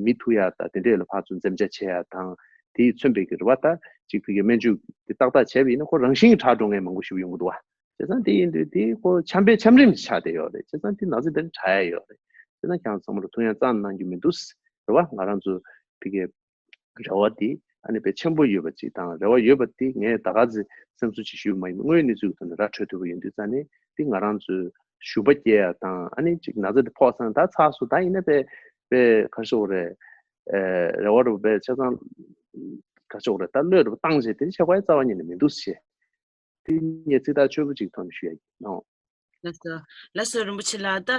མི་ཐུག་ཡ་ད་དེ་འདྲས་ལ་ཕར་ཚུར་འཛེམ་བྱ་བྱེད་ཡ་དང་། དེས་མཚོན་པའི་གི་རེད་པ། ད་ཅིག་ཕི་གའི་སྨན་བཅོས་དེ་ཏག་ཏག་བྱས་པ་ཡིན་ན་ཁོ་རང་བཞིན་གྱིས་དྲག་འགྲོ་མཁན་མང་པོ་ཞིག་ཡོང་གི་འདུག་པ། བྱས་ཙང་དེ་ཡིན་དུས་དེ་ཁོ་ཆམ་པའི་ཆམ་རིམས་ཆགས་བསྡད་ཡོད་རེད། བྱས་ཙང་དེ་ན་ཚ་དེ་དྲག་ཡ་ཡོད་རེད། བྱས་ཙང་ཁྱེད་རང་ཚང་མ་ལ་ཐུགས་ཡང་གཙང་གནང་རྒྱུ་མི་འདུག་རེད་པ། ང་རང་ཚོ་ཕི་གའི་རེ་བ་དེ་ཨ་ནི་དཔེ་ཆེན་པོ་ཡོད་པ་ཅིག་དང་། རེ་བ་ཡོད་པ་དེ་ངས་ད་ག་ཚོད་སེམས་གསོ་ཅིག་ཞུས་པ་མ་ཡིན་པར་དངོས་ཡོད་གནས་ཚུལ་གྱི་ཐོག་ནས་ར་འཕྲོད་ཐུབ་པ་ཡིན་དུས་ཙང་ནས་དེ་ང་རང་ཚོའི་ཞུམ་པ་སྐྱེ་ཡ་དང་། ཨ་ནི་ཅིག་ན་ཚ་དེ་ཕོག་ཚར་ན་ད་ཚར་སོང་། ད་ཡིན་ན་དཔེ་དཔེ་ག་རེ་ཟེར་དགོས་རེད། ཨེ་རེ་བ་རུ་དཔེ་ཆ་ཚང་ག་རེ་ཟེར་དགོས་རེད། ད་བློས་རུ་བཏང་བྱས་དེ་བྱེད་དགོས་ཡ་རྩ་བ་ཉིད་ནས་མི་འདུག་ཟེར། དེ་ངས་ཚིག་ཐག་ཆོད་པོ་ཅིག་ཐོག་ནས་ཞུ་ཡ་ཡིན་ནོ། ལགས་སོ། ལགས་སོ། རིན་པོ་ཆེ་ལགས། ད་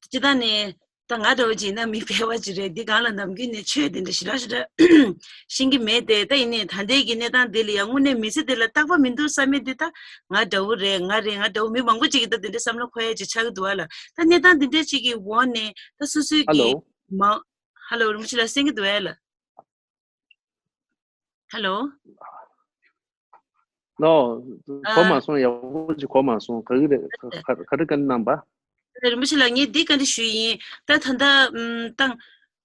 སྤྱིར་བཏང་ནས་ད་ང་འདྲ་བོ་ཅིག་ཡིན་ན་མི་ཕལ་བ་ཅིག་རེད། འདི་སྒང་ལ་ནམ་རྒྱུན་ནས་ཆོས་དེ་འདྲ་ཞེ་དྲག་ཞེ་དྲག་ཤེས་ཀྱི་མེད་དེ། ད་ཡིན་ནའི་ད་ལྟའི་གི་གནས་སྟངས་འདི་ལ་ཡང་དངོས་གནས་མི་ཚེ་འདི་ལ་རྟག་པ་མི་འདུག་བསམ་མེད་འདི་ད་ང་འདྲ་བོ་རེད། ང་རེད། ང་འདྲ་བོ་མི་མང་པོ་ཅིག་གིས་ད་དེ་འདྲ་བསམ་བློ་འཁོར་ཡ་ཅིག་ཆགས་ཀྱི་འདུག་བ་ལ། ད་གནས་སྟངས་འདི་འདྲ་ཅིག་གི་འོག་ནས་ད་སོ་སོའི་ཧ་གི་ལོ། མ་ཧ་ལོ། རིན་པོ་ཆེ་ལགས་གསན་གྱི་འདུག་ཨེ་ལ། ཧ་ལོ། ལོ། གོ་མ་སོང་། ཡག་པོ་ཅིག་གོ་མ་སོང་། ག་གི་རེད། ག་ག་རེ་བཀའ་འདྲི་གནང་པ། རིན་པོ་ཆེ་ལགས། ངས་འདི་བཀའ་འདྲི་ཞུ་ཡི་ཡིན། ད་ད་ལྟ་ཨམ་ད་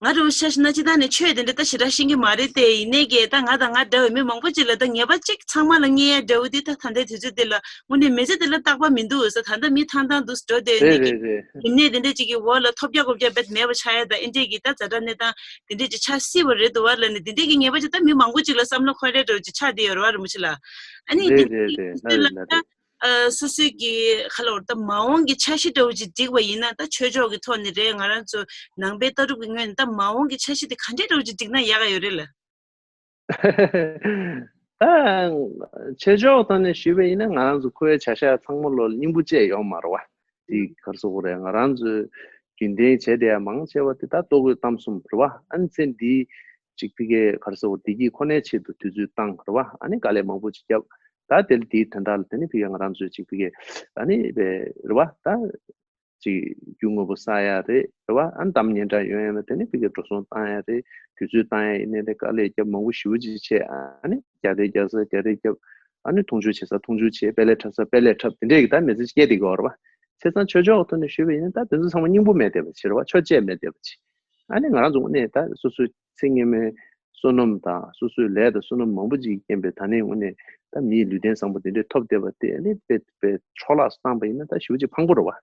ང་རང་ཆ་བཞག་ན་སྤྱིར་བཏང་ནས་ཆོས་དེ་འདྲ་ད་ཞེ་དྲག་ཤེས་ཀྱི་མ་རེད་དེ། ཡིན་ནའི་གི་ད་ང་དང་ང་འདྲ་བའི་མི་མང་པོ་ཅིག་ལ་ད་ངེས་པ་ཅིག་ཚང་མ་ལ་རྙེད་ཡ་འདྲ་བོ་འདི་ད་ད་ལྟའི་དུས་ཚོད་འདི་ལ་དངོས་གནས་མི་ཚེ་འདི་ལ་རྟག་པ་མི་འདུག་ཟེར། ད་ལྟ་མི་ཐང་ཐང་འདུག་འགྲོ་བསྡད་ཡོད་ནའི་གི་རེད་རེད་རེད། ཡིན་ནའི་དེ་འདྲ་ཅིག་གི་འོག་ལ་ཐོབ་རྒྱག་གོ་རྒྱག་རྦད་མེད་པ་ཆགས་ཡ་ད་འདི་འདྲའི་གི་ད་ཛ་དྲག་གནས་སྟངས་དེ་འདྲས་ཀྱི་ཆགས་སྲིད་པ་རེད་འདུག་བ་ལ་ནི། དེ་འདྲས་ཀྱི་ངེས་པ་ཅིག་ད་མི་མང་པོ་ཅིག་ལ་བསམ་བློ་འཁོར་རེ་འདྲ་བོ་ཅིག་ཆགས་བསྡད་ཡོད་རེད་བ། རིན་པོ་ཆེ་ལགས། ཨ་ནི་དེ་རེད་རེད་རེད། ལ་ལ་ལ་ལ་ད་རེད། ཨ་སོ་སོའི་གི་ཁ་ལོ་ད་མ་འོངས་ཀྱི་འཆར་གཞི་འདྲ་བོ་ཅིག་བསྒྲིགས་པ་ཡིན་ན། ད་ཆོས་ཕྱོགས་ཀྱི་ཐོག་ནས་རེད། ང་རང་ཚོ་ནང་པའི་ལྟ་གྲུབ་ཀྱི་ངོས་ནས་ད་མ་འོངས་ཀྱི་འཆར་གཞི་དེ་ག་འདྲས་འདྲ་བོ་ཅིག་བསྒྲིགས་ན་ཡག་ག་ཡོད་རེད་ལ། ད་ཆོས་ཕྱོགས་ཐོག་ནས་ཞུས་པ་ཡིན་ན། ང་རང་ཚོ་ཁོའི་བྱ་གཞག་ཚང་མ་ལོ་སྙིང་པོ་བཅས་ཡོད་མ་རེད་བ། དེ་ག་རེ་ཟེར་དགོས་རེད། ང་རང་ཚོས་རྒྱུན་ལྡན་བྱས་བསྡད་ཡ་མང་ཆེ་བ་དེ་ད་ལྟོ་གོས་གཏམ་གསུམ་རེད་བ། ཨ་ནི་ཚེ་འདིའི་ཅིག་ཕི་གའི་ག་རེ་ཟེར་དགོས། བདེ་སྐྱིད་ཁོ་ནའི་ཆེད་དུ་དུས་ཚོད་བཏང་རེད་བ། ཨ་ནི་དཀའ་ལས་མང་པོ་ཅིག་བརྒྱབ། ད་དེ་ལ་དེའི་དོན་དག་ལ་དེ་ནི་ཕི་གའི་ང་རང་ཚོས་ཅིག་ཕི་གའི་ཨ་ནི་བས་རེད་བ། ད་ཅིག་རྒྱུ་དངོས་པོ་བསགས་ཡ་རེད། རེད་བ། ཨ་ནི་གཏམ་སྙན་གྲགས་ཡོང་ཡ་ན་དེ་ནི་ཕི་གའི་འགྲོ་སོང་བཏང་ཡ་རེད། དུས་ཚོད་བཏང་ཡ་ཡིན་ནའི་རེད། དཀའ་ལས་བརྒྱབ་མང་པོ་ཞེ་པོ་ཅིག་བྱས། ཨ་ནི་རྒྱག་རེས་རྒྱག་ས་རྒྱག་རེས་བརྒྱབ། ཨ་ནི་མཐོང་ཆུང་བྱེད་ས་མཐོང་ཆུང་བྱས། དཔེ་ལས་འཁྲབ་ས་དཔེ་ལས་འཁྲབ། དེ་འདྲས་ཀྱི་ད་མི་ཚེ་སྐྱེལ་བསྡད་ཀྱི་ཡོད་རེད་བ། བྱས་ཙང་ཆོས་ཕྱོགས་ཐོག་ནས་ཞུས་པ་ཡིན་ན་ད་དེ་ཚོ་ཚང་མ་སྙིང་པོ་མེད་བསྡད་པ་ཅིག་རེད་བ། ཆོས་བྱེད་མེད་བསྡད་པ་ཅིག་ཨ་ནི་ང་རང་ཚོ་དངོས་གནས་ད་སོ་སོའི་ཚེ་སྔོན་མའི་བསོད་ནམས་དང་སོ་སོའི་ལས་དང་བསོད་ནམས་མང་པོ་ཅིག་གིས་རྐྱེན་པས་ད་ནི་དངོས་གནས་ད་མིའི་ལུས་རྟེན་བཟང་པོ་དེ་འདྲས་ཐོབ་བསྡད་པ་དེ། ཨ་ནི་དཔེ་དཔེ་འཕྲོ་བརླག་བཏང་པ་ཡིན་ན་ད་ཞེ་པོ་ཅིག་ཕངས་པོ་རེད་བ། བྱས་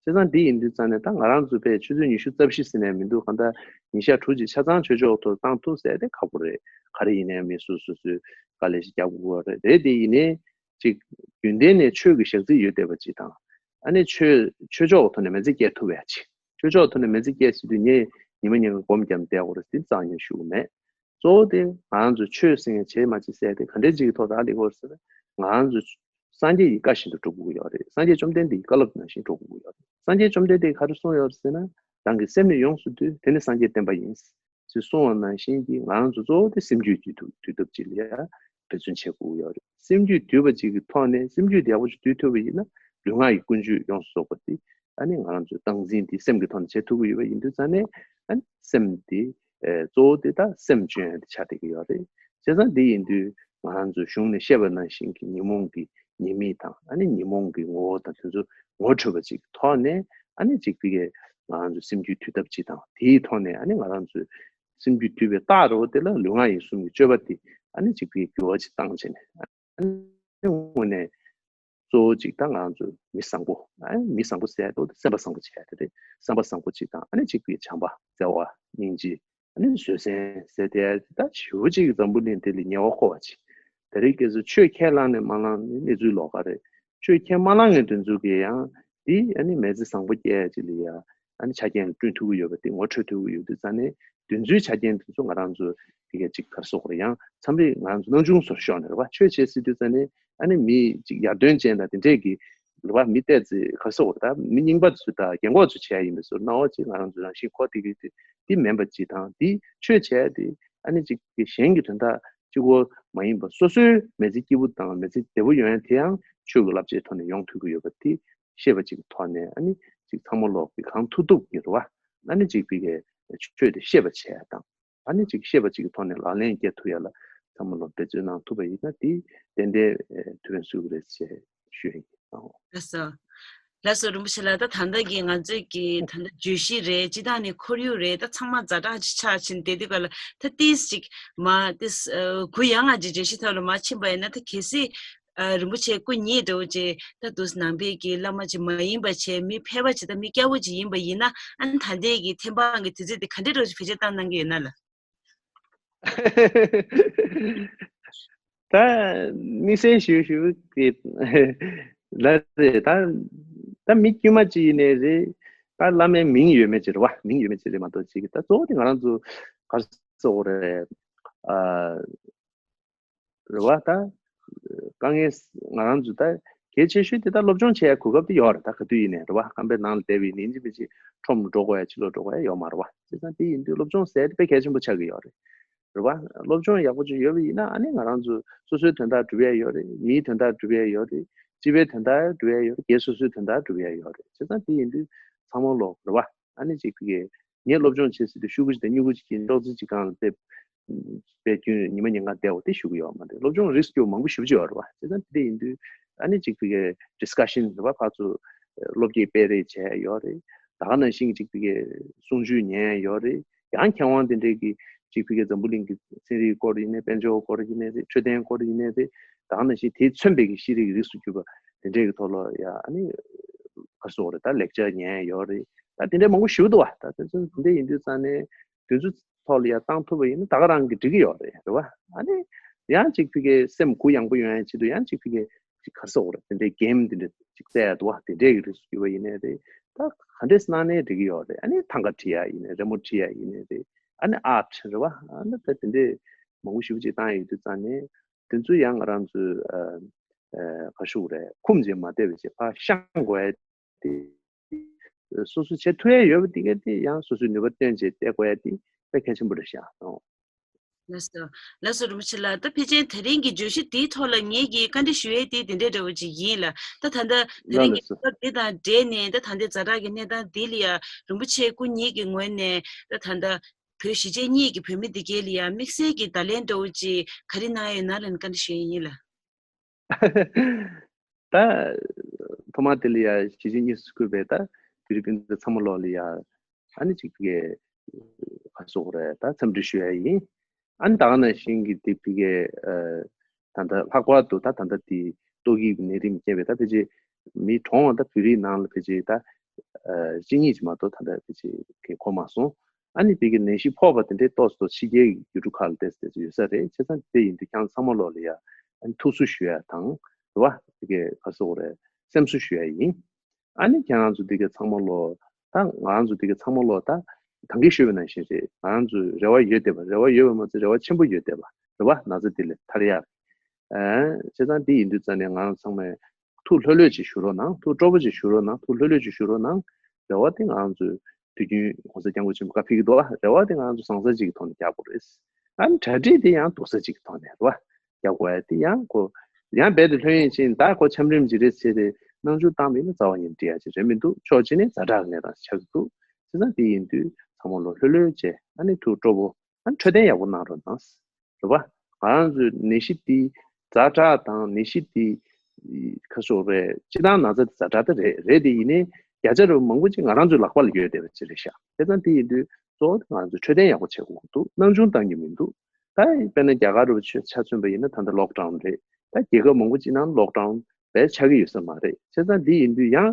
ཙང་འདི་ཡིན་དུས་ཙང་ནས་ད་ང་རང་ཚོ་དཔེ་ཆུ་ཚོད་ཉི་ཤུ་རྩ་བཞི་ཟེར་ནས་མི་འདུག་གང་ལྟར་ཉིན་ཞག་དྲུག་ཅིག་ཆ་ཚང་ཆོས་ཕྱོགས་ཐོག་བཏང་ཐུབ་ཟེར་དེ་ཁག་པོ་རེད། ག་རེ་ཡིན་ནའི་མི་སོ་སོ་སོས་དཀའ་ལས་ཤིག་རྒྱག་དགོས་པ་རེད། རེད་དེ་ཡིན་ནའི་ཅིག་རྒྱུན་ལྡན་ནས་ཆོས་ཀྱི་ཞག་རྩི་ཡོད་བསྡད་པ་ཅིག་དང་། ཨ་ནི་ཆོས་ཆོས་ཕྱོགས་ཐོག་ནས་མི་ཚེ་སྐྱེལ་ཐུབ་ཡ་ཅིག་ཆོས་ཕྱོགས་ཐོག་ནས་མི་ཚེ་སྐྱེལ་ཟེར་དུས་ངས་ཉི་མ་ཉིན་གང་སྒོམ་བརྒྱབ་བསྡད་དགོས་རེད་ཟེར་རྩ་ནས་ཞུ་གི་མེད། གཙོ་བོ་དེ་ང་རང་ཚོ་ཆོས་ཟེར་མཁན་བྱེད་མ་བྱེད་ཟེར་དེ་ག་འདྲའི་ཅིག་གི་ཐོག་ལ་ལེགས་པོ་ཟེར་ན། ང་རང་ཚོ་སངས་རྒྱས་ཀྱི་བཀའ་བཞིན་དུ་འགྲོ་དགོས་ཀྱི་ཡོད་རེད། སངས་རྒྱས་བཅོམ་ལྡན་འདས་ཀྱི་བཀའ་སློབ་ནང་བཞིན་འགྲོ་དགོས་ཀྱི་ཡོད་རེད། སངས་རྒྱས་བཅོམ་ལྡན་འདས་ཀྱིས་ག་རེ་གསུངས་ཡོད་རེད་ཟེར་ན། རང་གི་སེམས་ནི་ཡོངས་སུ་འདུལ། དེ་ནི་སངས་རྒྱས་བསྟན་པ་ཡིན། ཅེས་གསུངས་པ་ནང་བཞིན་གྱི་ང་རང་ཚོ་གཙོ་བོ་དེ་སེམས་རྒྱུད་འདུལ་ཐུབ་འདུལ་ཐབས་ཅིག་ལ་ཡ་འབད་བརྩོན་བྱེད་དགོས་ཀྱི་ཡོད་རེད། སེམས་རྒྱུད་འདུལ་བ་ཅིག་གི་ཐོག་ནས་སེམས་རྒྱུད་དེ་ཡག་པོ་ཞིག་འདུལ་ཐུབ་པ་ཡིན་ན། ལུས་ངག་ཡིད་ཀུན་སྤྱོད་ཡོངས་སུ་རྫོགས་པ་དེ། ཨ་ནི་ང་རང་ཚོའི་སྟངས་འཛིན་དེ་སེམས་ཀྱི་ཐོག་ནས་བྱེད་ཐུབ་ཀྱི་ཡོད་པ་ཡིན་དུས་ཙང་ནས། ཨ་ནི་སེམས་དེ་ ཨེ་གཙོ་བོ་དེ་ད་སེམས་སྐྱོན་ཡ་དེ་ཆགས་བསྡད་ཀྱི་ཡོད་རེད། བྱས་ཙང་དེ་ཡིན་དུས་ང་རང་ཚོ་གཞུང་ནས་བཤད་པ་ནང་བཞིན་གྱི་ཉོན་མོངས་ཀྱི་ཉེས་དམིགས་དང་ཨ་ནི་ཉོན་མོངས་ཀྱི་ངོ་བོ་དང་དེ་ཚོ་ངོ་འཕྲོད་པ་ཅིག་གི་ཐོག་ནས་ཨ་ནི་ཅིག་ཕ་གིའི་ང་རང་ཚོ་སེམས་རྒྱུད་འདུལ་ཐབས་ཅིག་དང་དེའི་ཐོག་ནས་ཨ་ནི་ང་རང་ཚོའི་སེམས་རྒྱུད་འདུལ་བའི་རྟགས་རེད་བ། དེ་ལ་ལུས་ངག་ཡིད་གསུམ་གྱི་སྤྱོད་པ་དེ་ཨ་ནི་ཅིག་ཕ་གིའི་འགྱུར་བ་ཅིག་བཏང་བྱས་ནས་ཨ་ནི་དངོས་གནས་གཙོ་བོ་གཅིག་ད་ང་རང་ཚོ་མི་བཟང་པོ། ཨ་ནི་མི་བཟང་པོ་ཟེར་དུས་སེམས་པ་བཟང་པོ་བྱས་ཏེ་རེད། སེམས་པ་བཟང་པོ་གཅིག་དང་ཨ་ནི་གཅིག་པའི་བྱམས་པ་བརྩེ་བ་སྙིང་རྗེ་ཨ་ནི་བཟོད་བསྲན་ཟེར་ཏེ་ད་ཞེ་པོ་གཅིག་འཛམ་བུ་གླིང་འདི་ལ་ཉེ་བར་མཁོ་བ་ཅིག་ད་རེས་སྐབས་སུ་ཆོས་ཁས་བླངས་ནས་མ་བླངས་ནས་གནས་ཚུལ་ལོགས་ཀ་རེད། ཆོས་ཁས་མ་བླངས་མཁན་དེ་ཚོ་གིས་ཡང་འདི་ཨ་ནི་མི་ཚེ་བཟང་པོ་སྐྱེལ་ཡ་ཅིག་ལ་ཡ་ཨ་ནི་ཆ་རྐྱེན་བསྐྲུན་ཐུབ་ཀྱི་ཡོད་པ་དེ་ངོ་འཕྲོད་ཐུབ་ཀྱི་ཡོད་དུས་ཙང་ནས་དེ་ཚོའི་ཆ་རྐྱེན་དེ་ཚོ་ང་རང་ཚོ་དེ་ག་ཅིག་ག་རེ་ཟེར་དགོས་རེད། ཡང་མཚམས་རེ་ང་རང་ཚོ་སྣང་ཆུང་བཟོ་ཤོར་ནས་རེད་བ། ཆོས་བྱེད་ཟེར་དུས་ཙང་ནས་ཨ་ནི་མི་ཅིག་ཡར་ཐོན་ཅན་དང་དེ་འདྲས་ཀྱི་རེད་བ། མི་ཏོག་ཙམ་ག་རེ་ཟེར་དགོས་རེད། ད་མི་རྙིང་པ་ཚོ་དང་རྒན་གོག་ཚོ་བྱས་ཡིན་པའི་བཟོ་སྣང་བ་ཅིག་ང་རང་ཚོ་རང་བཞིན་ཁོ་དེ་གི་དེ་དེ་མིན་པ་ཅིག་དང་དེ་ཆོས་བྱས་དེ་ཨ་ནི་ཅིག་གཞན་གྱི་དོན་དག་གཅིག་པོ་མ་ཡིན་པ་སོ་སོའི་མི་ཚེ་སྐྱིད་པོ་དང་མི་ཚེ་བདེ་པོ་ཡོང་ཡ་དེ་ཡང་ཆོས་ཀྱི་བསླབ་བྱའི་ཐོག་ནས་ཡོང་ཐུབ་ཀྱི་ཡོད་པ་དེ་ཤེས་པ་ཅིག་གི་ཐོག་ནས་ཨ་ནི་ཅིག་ཚང་མ་ལོག་གི་གང་ཐུབ་ཐུབ་ཀྱི་རེད་བ། ཨ་ནི་ཅིག་ཕ་གིའི་ཆོས་དེ་ཤེས་པ་བྱས་དང་ཨ་ནི་ཅིག་ཤེས་པ་ཅིག་གི་ཐོག་ནས་ལག་ལེན་བསྐྱལ་ཐུབ་ཡ་ལ་ཚང་མ་ལོག་འབད་བརྩོན་གནང་ཐུབ་པ་ཡིན་ན་དེ་ཏན་ཏན་ཨེ་ཐུགས་ཕན་གསོས་ཀྱི་རེད་ཅེས་ཞུ་ཡ་ཡིན། ལགས་སོ། ལགས་སོ་རིན་པོ་ཆེ་ལགས། ད་ད་ལྟ་གི་ང་ཚོས་ཀྱི་ད་ལྟ་བརྗོད་གཞི་རེད། སྤྱི་བཏང་ནས་ཁོར་ཡུག་རེད། ད་ཚང་མ་ཛ་དྲག་ཅིག་ཆགས་ཕྱིན་བསྡད་དུས་ག་ལ་ད་ཏིས་ཅིག་མ་ཏིས་ཨ་གུ་ཡངས་ང་ཅིག་བརྗོད་གཞི་ཐོག་ལ་མ་ཕྱིན་པ་ཡིན་ན་ད་གལ་སྲིད་ཨ་རིན་པོ་ཆེ་སྐུ་ཉིད་འདྲ་བོ་ཅིག་ད་དུས་ནང་པའི་གི་བླ་མ་ཅིག་མ་ཡིན་པ་བྱས་མི་ཕལ་པ་ཅིག་ད་མི་སྐྱ་བོ་ཅིག་ཡིན་པ་ཡིན་ན་ཨ་ནི་ད་ལྟའི་གི་ཐེམ་སྤང་གི་དུས་ཚོད་དེ་ག་འདྲའི་འདྲ་བོ་ཅིག་བེད་སྤྱོད་བཏང་གནང་གི་ཡོད་ན་ལགས། ད་དམིགས་བསལ་ཞུ་ཞུ་གི་ལ་རེད། ད་ད་མི་དཀྱུས་མ་ཅིག་ཡིན་ནའི་རེད། ད་བླ་མའི་མིང་ཡོད་མེད་ཅིག་རེད་བ། མིང་ཡོད་མེད་ཅིག་རེད་མ་གཏོགས་ཅིག་ད་གཙོ་བོ་དེ་ང་རང་ཚོ་ག་རེ་ཟེར་དགོས་རེད། ཨ་རེད་བ། ད་དཀའ་ངལ་ང་རང་ཚོ་ད་གལ་ཆེ་ཤོས་དེ་ད་སློབ་སྦྱོང་བྱེད་ཡ་གོ་སྐབས་དེ་ཡོད་རེད། ད་ག་དུས་ཡིན་ནའི་རེད་བ། ཁང་པའི་ནང་ལ་བསྡད་པའི་ཉིན་གཅིག་མིན་གཅིག་ཁྲོམ་འགྲོ་དགོས་ཡ་ཕྱི་ལོགས་འགྲོ་དགོས་ཡ་ཡོད་མ་རེད་བ། བྱས་ཙང་དེ་ཡིན་དུས་སློབ་སྦྱོང་ཟེར་དེ་དཔེ་གལ་ཆེན་པོ་ཆགས་ཀྱི་ཡོད་རེད། རེད་བ། སློབ་སྦྱོང་ཡག་པོ་ཅིག་ཡོད་པ་ཡིན་ན་ཨ་ནི་ང་རང་ཚོ་སོ་སོའི་དོན་དག་སྒྲུབ་ཡ་ཡོད་རེད། མིའི་དོན་དག་སྒྲུབ་ཡ་ཡོད་རེད། སྤྱི་པའི་དོན་དག་སྒྲུབ་ཡ་ཡོད་རེད། སྒེར་སོ་སོའི་དོན་དག་སྒྲུབ་ཡ་ཡོད་རེད། བྱས་ཙང་དེ་ཡིན་དུས་ཚང་མ་ལོག་རེད་བ། ཨ་ནི་ཅིག་ཕ་གིའི་ངས་སློབ་སྦྱོང་བྱེད་ཟེར་དུས་ཤོག་གུ་ཅིག་དང་སྨྱུ་གུ་ཅིག་གིས་ཅོག་ཙེ་ཅིག་སྒང་ལ་ཕེབས། པའི་རྒྱུན་ཉི་མ་ཉིན་གང་བསྡད་འོ་དེ་ཞུ་གི་ཡོད་མ་རེད། སློབ་སྦྱོང་རིགས་སྐྱོ་མང་པོ་ཞེ་པོ་ཅིག་ཡོད་རེད་བ། བྱས་ཙང་དེ་འདྲ་ཡིན་དུས་ཨ་ནི་ཅིག་ཕ་གིའི་ཌིས་ཀ་ཤན་རེད་བ། ཕར་ཚུར་སློབ་དགེ་སྤེལ་རེས་བྱས་ཡོད་རེད། ད་ག་ནང་བཞིན་ཅིག་ཕ་གིའི་གསུང་ཆོས་ཉན་ཡོད་རེད། ཡང་མཁས་དབང་དེ་འདྲས་ཀྱི་ཅིག་ཕ་གིའི་འཛམ་བུ་གླིང་གི་ཚན་རིག་སྐོར་ཡིན་ནའི་དཔལ་འབྱོར་སྐོར་ཡིན་ནའི་རེད། འཕྲོད་བསྟེན་སྐོར་ཡིན་ནའི་རེད། ད་ག་ནང་བཞིན་དེས་མཚོན་པའི་གི་ཤེས་རིག་རིགས་སུ་གྱུར་པ་དེ་འདྲས་ཀྱི་ཐོག་ལ་ཡ་ཨ་ནི་ག་རེ་ཟེར་དགོས་རེད། ད་ལེག་ཅར་ཉན་ཡོད་རེད། ད་དེ་འདྲས་མང་པོ་ཞེ་པོ་འདུག་བ། ད་དེ་ཚོ་དེ་འདྲས་ཡིན་དུས་ཙང་ནས་དེ་ཚོ་ཐོག་ལ་ཡར་བཏང་ཐུབ་པ་ཡིན་ན་ད་ག་རང་གིས་འགྲིག་གི་ཡོད་རེད། རེད་བ། ཨ་ནི་ཡང་ཅིག་ཕ་གིའི་སེམས་གུ་ཡངས་པོ་ཡོང་ཡའི་ཆེད་དུ་ཡང་ཅིག་ཕ་གིའི་ཅིག་ག་རེ་ཟེར་དགོས་རེད། དེ་འདྲའི་གེམ་དེ་འདྲ་ཅིག་རྩེ་ཡ་འདུག་བ། དེ་འདྲའི་གི་རིགས་སུ་གྱུར་པ་ཡིན་ནའི་རེད། ད་ག་འདྲས་གནང་ནའི་འགྲིག་གི་ཡོད་རེད། ཨ་ནི་ཐང་ག་བྲིས་ཡ་ཡིན་ནའི་རི་མོ་བྲིས་ཡ་ཡིན་ནའི་རེད། ཨ་ནི་ཨར་ཊི་རེད་བ། ཨ་ནི་ད་དེ་འདྲའི་མང་པོ་ཞེ་པོ་ཅིག་བཏང་ཡ་ཡོད་དུས་ཙང་ནས་དེ་ཚོ་ཡང་ང་རང་ཚོའི་ཨ་ཨ་ག་རེ་ཞུ་དགོས་རེད། འཁུམས་བྱས་མ་བསྡད་པ་བྱས་ཕར་བཤང་དགོས་ཡ་དེ། སོ་སོ་བྱེད་ཐུབ་ཡ་ཡོད་པ་དེ་ག་དེ་ཡང་སོ་སོའི་ནུས་པ་བཏོན་བྱས་བལྟ་དགོས་ཡ་དེ་དཔེ་གལ་ཆེན་པོ་རེད་ཤག་ཨོ། ལགས་སོ། ལགས་སོ་རིན་པོ་ཆེ་ལགས། ད་ཕལ་ཆེར་དེ་རིང་གི་བརྗོད་གཞི་འདིའི་ཐོག་ལ་ངེད་ཀྱིས་བཀའ་འདྲི་ཞུ་ཡས་དེ་དེ་འདྲའི་འདྲ་བོ་ཅིག་ཡིན་ལགས། ད་ད་ལྟ་དེ་རིང་གི་ལགས་སོ། སྐབས་འདི་དང་འབྲེལ་ནས་ད་ད་ལྟའི་ཛ་དྲག་གི་གནས་སྟངས་འདི་ལ་ཡ་རིན་པོ་ཆེ་སྐུ་ཉིད་ཀྱི་ངོས་ནས་ད་ད་ལྟ་བོད་གཞིས་བྱེས་གཉིས་ཀྱི་བོད་མི་འདི་གའི་ལ་ཡ་དམིགས་བསལ་གྱི་བརྡ་ལན་འདྲ་བོ་ཅིག་ག་རེ་གནང་ཡས་ཡོད་ན་ལབ་ནས་བཀའ་འདྲི་ཞུ་ཡས་ཡིན་ལགས། ད་ཐོག་མར་དེ་ལ་ཡ་གཞིས་བྱེས་གཉིས་སུ་བགོས་པའི་ད་བོད་རིགས་སྤུན་ཟླ་ཚང་མ་ལོག་ལ་ཡ་ཨ་ནི་ཅིག་ཕ་གིའི་ག་རེ་ཟེར་དགོས་རེད། ད་འཚམས་འདྲི་ཞུ་ཡ་ཡིན། ཨ་ནི་ད་ག་ནང་བཞིན་གྱི་དེ་ཕ་གིའི་ཨ་ད་ལྟ་ལྷག་པར་དུ་ད་ད་ལྟ་དེ་ཏོག་དབྱིབས་ཀྱི་ནད་རིམས་རྐྱེན་པས་ད་ཕལ་ཆེར་མི་གྲོངས་པ་ད་བོད་རིགས་ནང་ལ་ཕལ་ཆེར་ད་ཨ་གཅིག་གཉིས་ཅིག་མ་གཏོགས་ད་ལྟ་ཕལ་ཆེར་གང་ཡང་གོ་མ་སོང་། ཨ་ནི་དེ་གི་ནད་གཞི་ཕོག་པ་དེ་འདྲའི་ཏོག་ཙམ་ཕྱི་རྒྱལ་གྱི་ཡུལ་གྲུ་ཁག་ལ་ཏོག་ཙམ་ཏོག་ཙམ་ཡོད་ས་རེད། བྱས་ཙང་དེ་ཡིན་དུས་ཁྱེད་རང་ཚང་མ་ལོག་ལ་ཡ་ཨ་ནི་ཐུགས་གསོ་ཞུ་ཡ་དང་རེད་བ། དེ་གའི་ག་རེ་ཟེར་དགོས་རེད། སེམས་གསོ་ཞུ་ཡ་ཡིན། ཨ་ནི་ཁྱེད་རང་ཚོ་དེ་གའི་ཚང་མ་ལོག་ད་ང་རང་ཚོ་དེ་གའི་ཚང་མ་ལོག་ད་ད་གིན་ཞུས་པ་ནང་བཞིན་རེད། ང་རང་ཚོ་རེ་བ་ཡོད་བསྡད་པ། རེ་བ་ཡོད་པ་མ་ཚད་རེ་བ་ཆེན་པོ་ཡོད་བསྡད་པ་རེད་བ། ན་ཚ་དེ་ལས་ཐར་ཡ། ཨ་བྱས་ཙང་དེ་ཡིན་དུས་ཙང་ནས་ང་རང་ཚང་མས་ཐུགས་ལྷོད་ལྷོད་ཅིག་བཞུགས་རོགས་གནང་། ཐུགས་སྤྲོ་པོ་ཅིག་བཞུགས་རོགས་གནང་། ཐུགས་ལྷོད་ལྷོད་ཅིག་བཞུགས་རོགས་གནང་། རེ་བ་དེ་ང་རང་ཚོའི་དུས་རྒྱུན་༸གོང་ས་༸སྐྱབས་མགོན་ཆེན་པོ་བཀའ་ཕེབས་ཀྱི་འདུག་བ། རེ་བ་དེ་ང་རང་ཚོ་བཟང་ས་ཅིག་གི་ཐོག་ནས་རྒྱག་དགོས་རེད། ཨ་ནི་གྲ་སྒྲིག་དེ་ཡང་སྡུག་ས་ཅིག་གི་ཐོག་ནས་རེད་བ། རྒྱག་དགོས་ཡ་དེ་ཡང་ཁོ་ཡང་རྦད་དེ་ལྷོད་གཡེང་ཕྱིན་ད་ཁོ་ཆམ་རིམས་ཅིག་རེད་ཟེར་ཏེ་སྣང་ཆུང་བཏང་བ་ཡིན་ན་རྩ་བ་ཉིད་ནས་འགྲིག་ཡ་ཅིག་རེད་མི་འདུག་ཕྱོགས་གཅིག་ནས་ཛ་དྲག་གི་གནས་སྟངས་ཤིག་ཆགས་ཀྱི་འདུག་བྱས་ཙང་དེ་ཡིན་དུས་ ཚང་མ་ལོ་ལྷོད་ལྷོད་བྱས། ཨ་ནི་ཐུགས་སྤྲོ་པོ། ཨ་ནི་འཕྲོད་བསྟེན་ཡག་པོ་གནང་རོགས་གནང་། རེད་པ། ང་རང་ཚོའི་ནད་གཞི་འདི་ཛ་དྲག་དང་ནད་གཞི་འདི་ཁ་ཤོག་རེད། སྤྱིར་བཏང་ན་ཚ་འདི་ཛ་དྲག་ད་རེད། རེད་དེ་ཡིན་ནའི་བརྒྱ་ཆ་རུ་མང་པོ་ཅིག་ང་རང་ཚོའི་ལག་པ་ལ་ཡོད་བསྡད་པ་ཅིག་རེད་ཤག་བྱས་ཙང་དེ་ཡིན་དུས་གཙོ་བོ་དེ་ང་རང་ཚོ་འཕྲོད་བསྟེན་ཡག་པོ་བྱེད་དགོས་འདུག་སྣང་ཆུང་བཏང་རྒྱུ་མི་འདུག་ད་དཔེར་ན་རྒྱ་གར་རུ་ཆ་ཆ་མཚོན་པ་ཡིན་ན་ད་ལྟ་ལོག་ཌའུན་རེད། ད་རྒྱལ་ཁབ་མང་པོ་ཅིག་ནང་ལོག་ཌའུན་བས་ཆགས་ཀྱི་ཡོད་ས་མ་རེད། བྱས་ཙང་འདི་ཡིན་དུས་ཡང་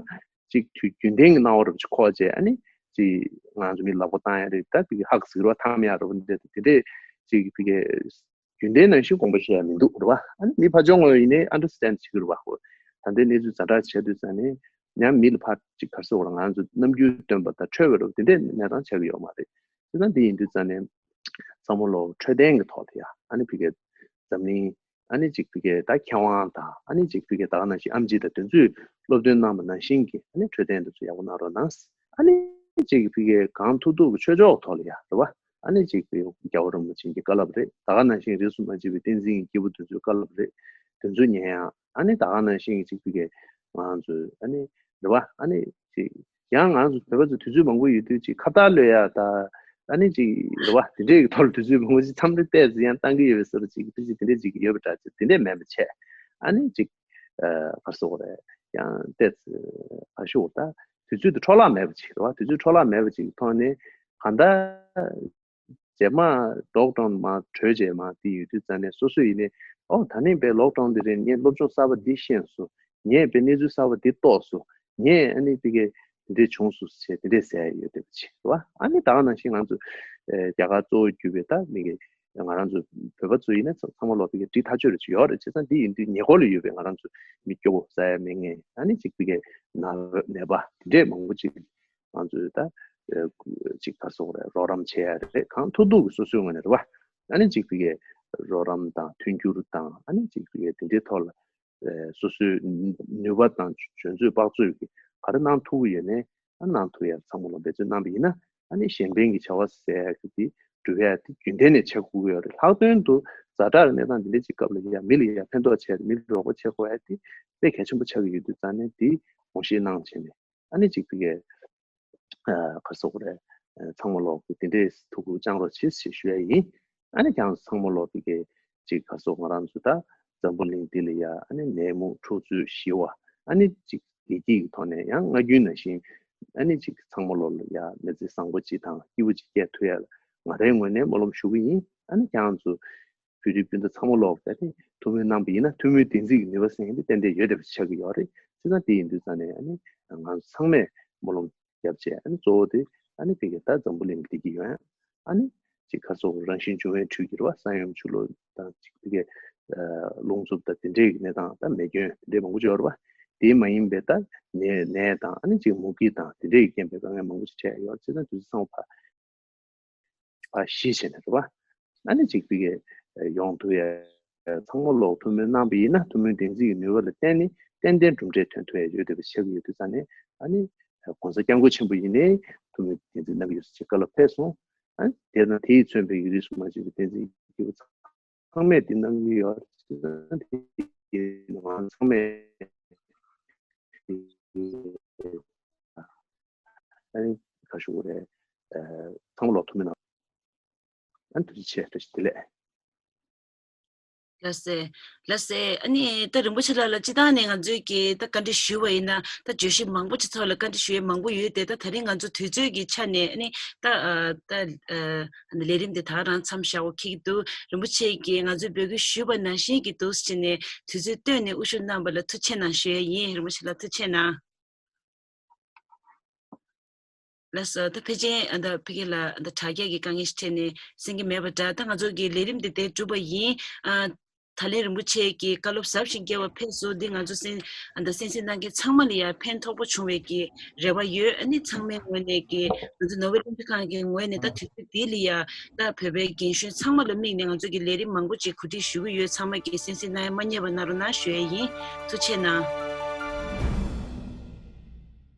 ཅིག་དུས་རྒྱུན་ལྡན་གྱི་སྣང་བ་རུ་ཅིག་འཁོར་བྱས། ཨ་ནི་ཅིག་ང་ཚོ་མི་ལག་པ་བཏང་ཡ་རེད། ད་ཕ་གི་ཧག་ཟིག་རུ་བ་འཐམ་ཡ་རུ་བ་འདི་འདྲ་དེ་འདྲས་ཅིག་ཕ་གི་རྒྱུན་ལྡན་ནང་བཞིན་དགོངས་པ་བཞེས་ཡ་མི་འདུག་རུ་བ། ཨ་ནི་མི་ཕར་ཕྱོགས་ངོས་ཡིན་ནའི་ཨན་ཌར་སི་ཊེན་ཌ་བྱེད་ཀྱི་རུ་བ། ད་ལྟའི་གནས་ཚུལ་ཛ་དྲག་བྱས་དུས་ཙང་ནས་ཡང་མི་ལ་ཕར་ཅིག་ག་རེ་ཟེར་དགོས་རེད། ང་ཚོ་རྣམ་འགྱུར་སྟོན་པ་དང་འཕྲོད་པ་རུ་དེ་འདྲས་གནས་སྟངས་ཆགས་ཀྱི་ཡོད་མ་རེད། བྱས་ཙང་འདི་ཡིན་དུས་ཙང་ནས་ཚང་མ་ལོ་འཕྲོད་བསྟེན་གྱི་ཐོག་ལ་ཡ། ཨ་ནི་ཕ་གི་འཛམ་གླིང་ཨ་ནི་ཅིག་ཕ་གི་ད་མཁས་དབང་དང་། ཨ་ནི་ཅིག་ཕ་གི་ད་ག་ནང་བཞིན་ཨེམ་ཆི་དང་དེ་ཚོས་སློབ་སྟོན་གནང་བ་ནང་བཞིན་གྱི་ཨ་ནི་འཕྲོད་བསྟེན་དེ་ཚོ་ཡག་པོ་གནང་རོགས་གནང་། ཨ་ནི་ཅིག་ཕ་གི་གང་ཐུབ་ཐུབ་ཀྱི་ཆོས་ཕྱོགས་ཐོག་ལ་ཡ་རེད་བ། ཨ་ནི་ཅིག་ཕ་གི་རྒྱལ་བ་རིན་པོ་ཆེ་གི་བཀའ་སློབ་རེད། ད་ག་ནང་བཞིན་རིས་སུ་མ་ཆད་པའི་བསྟན་འཛིན་གྱི་སྐྱེས་བུ་དེ་ཚོའི་བཀའ་སློབ་རེད། དེ་ཚོ་ཉན་ཡ། ཨ་ནི་ད་ག་ནང་བཞིན་གྱི་ཅིག་ཕ་གི་ང་ཚོ་ཨ་ནི་རེད་བ། ཨ་ནི་ཅིག་ཡང་ང་ཚོ་བོད་པ་ཚོ་དུས་ཚོད་མང་པོ་ཡོད་དུས་ཅིག་ཁ་བཏགས་གློད་ཡ་ད། ཨ་ནི་ཅིག་རེད་བ། དེ་འདྲའི་གི་ཐོག་ལ་དུས་ཚོད་མང་པོ་ཅིག་མཚམས་རེ་བལྟས་ཚེ་ཡང་བཏང་གི་ཡོད་པའི་བཟོ་འདྲ་ཅིག་ཕལ་ཆེར་དེ་འདྲའི་ཅིག་ཡོད་པ་འདྲ་ཅིག་དེ་འདྲས་མེད་པ་བྱས། ཨ་ནི་ཅིག་ཨ་ག་རེ་ཟེར་དགོས་རེད། ཡང་བལྟས་ཚེ་ག་ཞུ་དགོས། ད་དུས་ཚོད་དེ་འཕྲོ་བརླག་མེད་པ་ཅིག་རེད་བ། དུས་ཚོད་འཕྲོ་བརླག་མེད་པ་ཅིག་ཐོག་ནས་གང་ལྟར་རྗེས་མ་ལོག་ཌའུན་མར་གྲོལ་རྗེས་མ་དེ་ཡོད་དུས་ཙང་ནས་སོ་སོ་ཡིན་ནའི་ཨོ་ད་ནི་བས་ལོག་ཌའུན་དེ་རེད། ངས་སློབ་སྦྱོང་གསར་པ་འདི་ཤེས་སོང་། ངས་བས་གནས་ཚུལ་གསར་པ་འདི་རྟོགས་སོང་། ངས་ཨ་ནི་དེ་གས་དེ་འདྲས་བྱུང་སོང་ཟེར་དེ་འདྲས་ཟེར་ཡ་ཡོད་བསྡད་པ་ཅིག་རེད་བ། ཨ་ནི་ད་ག་ནང་བཞིན་ང་ཚོ་ཨེ་རྒྱ་གར་གཙོ་བོ་གྱུར་པའི་ད་མི་གི་ང་རང་ཚོ་བོད་པ་ཚོ་ཡིན་ན་ཚང་མ་ལོག་པའི་གི་འདྲི་ཐག་ཆོད་རེ་ཅིག་ཡོད་རེད། བྱས་ཙང་འདི་ཡིན་དུས་ཉེ་འཁོར་ལ་ཡོད་པའི་ང་རང་ཚོ་མི་སྐྱོ་བོ་ཟ་ཡ་མེད་མཁན། ཨ་ནི་ཅིག་དེ་གས་ན་ནད་པ་དེ་འདྲས་མང་པོ་ཅིག་ང་ཚོས་ད་ཅིག་ག་རེ་ཟེར་དགོས་རེད། རོགས་རམ་བྱེད་ཡ་རེད། གང་ཐུབ་ཐུབ་ཀྱི་སོ་སོའི་ངོས་ནས་རེད་བ། ཨ་ནི་ཅིག་དེ་གས་རོགས་རམ་དང་མཐུན་འགྱུར་དང་། ཨ་ནི་ཅིག་དེ་གས་དེ་འདྲའི་ཐོག་ལ་སོ་སོའི་ནུས་པ་དང་འཇོན་ཚོད་དཔག་ཚོད་ཀྱིས་ག་རེ་གནང་ཐུབ་ཀྱི་ཡོད་ནའི་ཨ་གནང་ཐུབ་ཡ་ཚང་མ་ལ་འབད་བརྩོན་གནང་བ་ཡིན་ན། ཨ་ནི་གཞན་ཕན་གྱི་བྱ་བ་ཟེར་ཡ་གི་དེ་སྒྲུབ་ཡ་དེ་རྒྱུན་ལྡན་ནས་བྱེད་དགོས་ཀྱི་ཡོད་རེད། ལྷག་དོན་དུ་ཛ་དྲག་གི་གནས་སྟངས་འདི་འདྲ་ཅིག་སྐབས་ལ་ཡ་མི་ལ་ཡ་ཕན་ཐོགས་བྱས། མི་ལ་རོགས་པ་བྱེད་དགོས་ཡ་དེ་དཔེ་གལ་ཆེན་པོ་ཆགས་ཀྱི་ཡོད་དུས་ཙང་ནས་དེ་དགོངས་བཞེས་གནང་བྱས་ནས། ཨ་ནི་ཅིག་དེ་གས་ཨ་ག་རེ་ཟེར་དགོས་རེད། ཨ་ཚང་མ་ལོག་གི་དེ་འདྲས་ཐུགས་ཁུར་བཅངས་རོགས་བྱེད་ཞེས་ཞུ་ཡ་ཡིན། ཨ་ནི་ཀྱང་ཚང་མ་ལོག་དེ་གས་ཅིག་ག་རེ་ཟེར་དགོས། ང་རང་ཚོ་ད་འཛམ་བུ་གླིང་འདི་ལ་ཡ་ཨ་ནི་ནད་མུག་འཁྲུག་རྩོད་ཞི་བ། ཨ་ནི་ཅིག་བདེ་སྐྱིད་ཀྱི་ཐོག་ནས་ཡང་སྔ་རྒྱུན་ནང་བཞིན་ཨ་ནི་ཅིག་ཚང་མ་ལོག་ལ་ཡ་མི་ཚེ་བཟང་པོ་ཅིག་དང་སྐྱིད་པོ་ཅིག་སྐྱེལ་ཐུབ་ཡ་ལ་ང་རའི་ངོས་ནས་སྨོན་ལམ་ཞུ་གི་ཡིན། ཨ་ནི་ཀྱང་ཚོ་བོད་རིགས་སྤུན་ཟླ་ཚང་མ་ལོག་ད་ནི་ཐུགས་སྨོན་གནང་བ་ཡིན་ན་ཐུགས་སྨོན་བདེན་ཚིག་གི་ནུས་པ་ཟེར་མཁན་དེ་ཏན་ཏན་ཡོད་བསྡད་པ་ཆགས་ཀྱི་ཡོད་རེད། བྱས་ཙང་དེ་ཡིན་དུས་ཙང་ནས་ཨ་ནི་ང་ཚོ་ཚང་མས་སྨོན་ལམ་རྒྱབ་བྱས། ཨ་ནི་གཙོ་བོ་དེ་ཨ་ནི་ཕ་གི་ད་འཛམ་བུ་གླིང་བདེ་སྐྱིད་ཡོང་ཡ། ཨ་ནི་ཅིག་ག་རེ་ཟེར་དགོས། རང་བཞིན་འབྱུང་བའི་འཕྲུལ་གྱིས་རེད་བ། ས་ཡོམ་ཆུ་ལོག་དང་ཅིག་ཕ་གི་རླུང་འཚུབ་དང་དེ་འདྲའི་གནས་སྟངས་དང་མེ་སྐྱོན་དེ་འདྲའི་མང་པོ་ཅིག་ཡོད་རེད་བ། དེ་མ་ཡིན་པའི་ད་ནད་ནད་དང་ཨ་ནི་ཅིག་མུ་གེ་དང་དེ་འདྲའི་རྐྱེན་པས་དཀའ་ངལ་མང་པོ་ཅིག་འཕྲད་ཡ་ཡོད། བྱས་ཙང་དུས་ཚོད་ཚང་མ་ཕར་ཕར་ཞི་བྱས་ནས་རེད་བ། ཨ་ནི་ཅིག་ཕ་གི་ཡོང་ཐུབ་ཡ། ཚང་མ་ལོག་ཐུགས་སྨོན་གནང་བ་ཡིན་ན་ཐུགས་སྨོན་བདེན་ཚིག་གི་ནུས་པ་ལ་བརྟེན་ནས་ཏན་ཏན་གྲུབ་འབྲས་ཐོན་ཐུབ་ཡ་ཡོད་བསྡད་པ་ཆགས་ཀྱི་ཡོད་དུས་ཙང་ནས། ཨ་ནི་༸གོང་ས་༸སྐྱབས་མགོན་ཆེན་པོ་ཡིན་ནའི་ཐུགས་སྨོན་བདེན་ཚིག་གནང་གི་ཡོད་ཟེར་བཀའ་སློབ་ཕེབས་སོང་། ཨ་ནི་དེ་དང་དེ་ཡིས་མཚོན་པའི་རིས་སུ་མ་ཆད་པའི་བདེན་ཚིག་སྐྱེས་བུ་ཚང་མས་འདི་གནང་གི་ཡོད། ང་ཚང་མས་ཨ་ནི་ག་ཞུ་དགོས་རེད། ཚང་མ་ལོག་ཐུགས་སྨོན་གནང་། ཨ་ནི་ཐུགས་རྗེ་ཆེ། བཀྲ་ཤིས་བདེ་ལེགས། ལགས་སེ། ལགས་སེ། ཨ་ནི་ད་རིན་པོ་ཆེ་ལགས་ལ་སྤྱིར་བཏང་ནས་ང་ཚོས་ཀྱིས་ད་བཀའ་འདྲི་ཞུས་པ་ཡིན་ན་ད་བརྗོད་གཞི་མང་པོ་ཅིག་ཐོག་ལ་བཀའ་འདྲི་ཞུ་ཡས་མང་པོ་ཡོད་དེ། ད་ད་རིང་ང་ཚོ་དུས་ཚོད་ཀྱི་ཆ་ནས་ཨ་ནི་ད་ཨ་ད་ཨ་ལས་རིམ་དེ་ད་རང་མཚམས་བཞག་པ་འཁེལ་གྱི་འདུག་རིན་པོ་ཆེ་གིས་ང་ཚོས་འབོད་སྐུལ་ཞུས་པ་ནང་བཞིན་གྱི་འདུག་ཟེར་ནས་དུས་ཚོད་བཏོན་ནས་དབུ་བཞུགས་གནང་བ་ལ་ཐུགས་རྗེ་གནང་ཞུ་ཡས་ཡིན། རིན་པོ་ཆེ་ལགས་ཐུགས་རྗེ་གནང་། ལགས་སོ། ད་ཕལ་ཆེར་ཨ་ད་ཕ་གི་ལ་ཨ་ད་དྲ་རྒྱ་གི་དཀའ་ངལ་ཞིག་འཕྲད་ནས་གསན་གྱི་མེད་པ་འདྲ། ད་ང་ཚོ་གི་ལས་རིམ་འདི་དེ་གྲུབ་པ་ཡིན། ཨ་ད་ལན་རིན་པོ་ཆེ་གི་བཀའ་སློབ་ཟབ་ཞིང་རྒྱས་པ་ཕེབས་སོང་། འདི་ང་ཚོ་གསན་ཨ་ད་གསན་གཟིགས་གནང་མཁན་ཚང་མ་ལ་ཡང་ཕན་ཐོགས་པོ་བྱུང་བའི་གི་རེ་བ་ཡོད། ཨ་ནི་ཚང་མའི་ངོས་ནས་གི་ང་ཚོ་ནོར་ཝེ་རླུང་འཕྲིན་ཁང་གི་ངོས་ནས་ད་དུས་ཚོད་འདི་ལ་ཡང་ད་བོད་པའི་རྒན་གཞོན་ཚང་མ་ལ་དམིགས་ནས་ང་ཚོ་གི་ལས་རིམ་མང་པོ་ཅིག་གོ་སྒྲིག་ཞུ་གི་ཡོད། ཚང་མ་གི་གསན་གཟིགས་གནང་ཡ་མ་བསྙེལ་བ་གནང་རོགས་གནང་ཞུ་ཡ་ཡིན། ཐུགས་རྗེ་གནང་།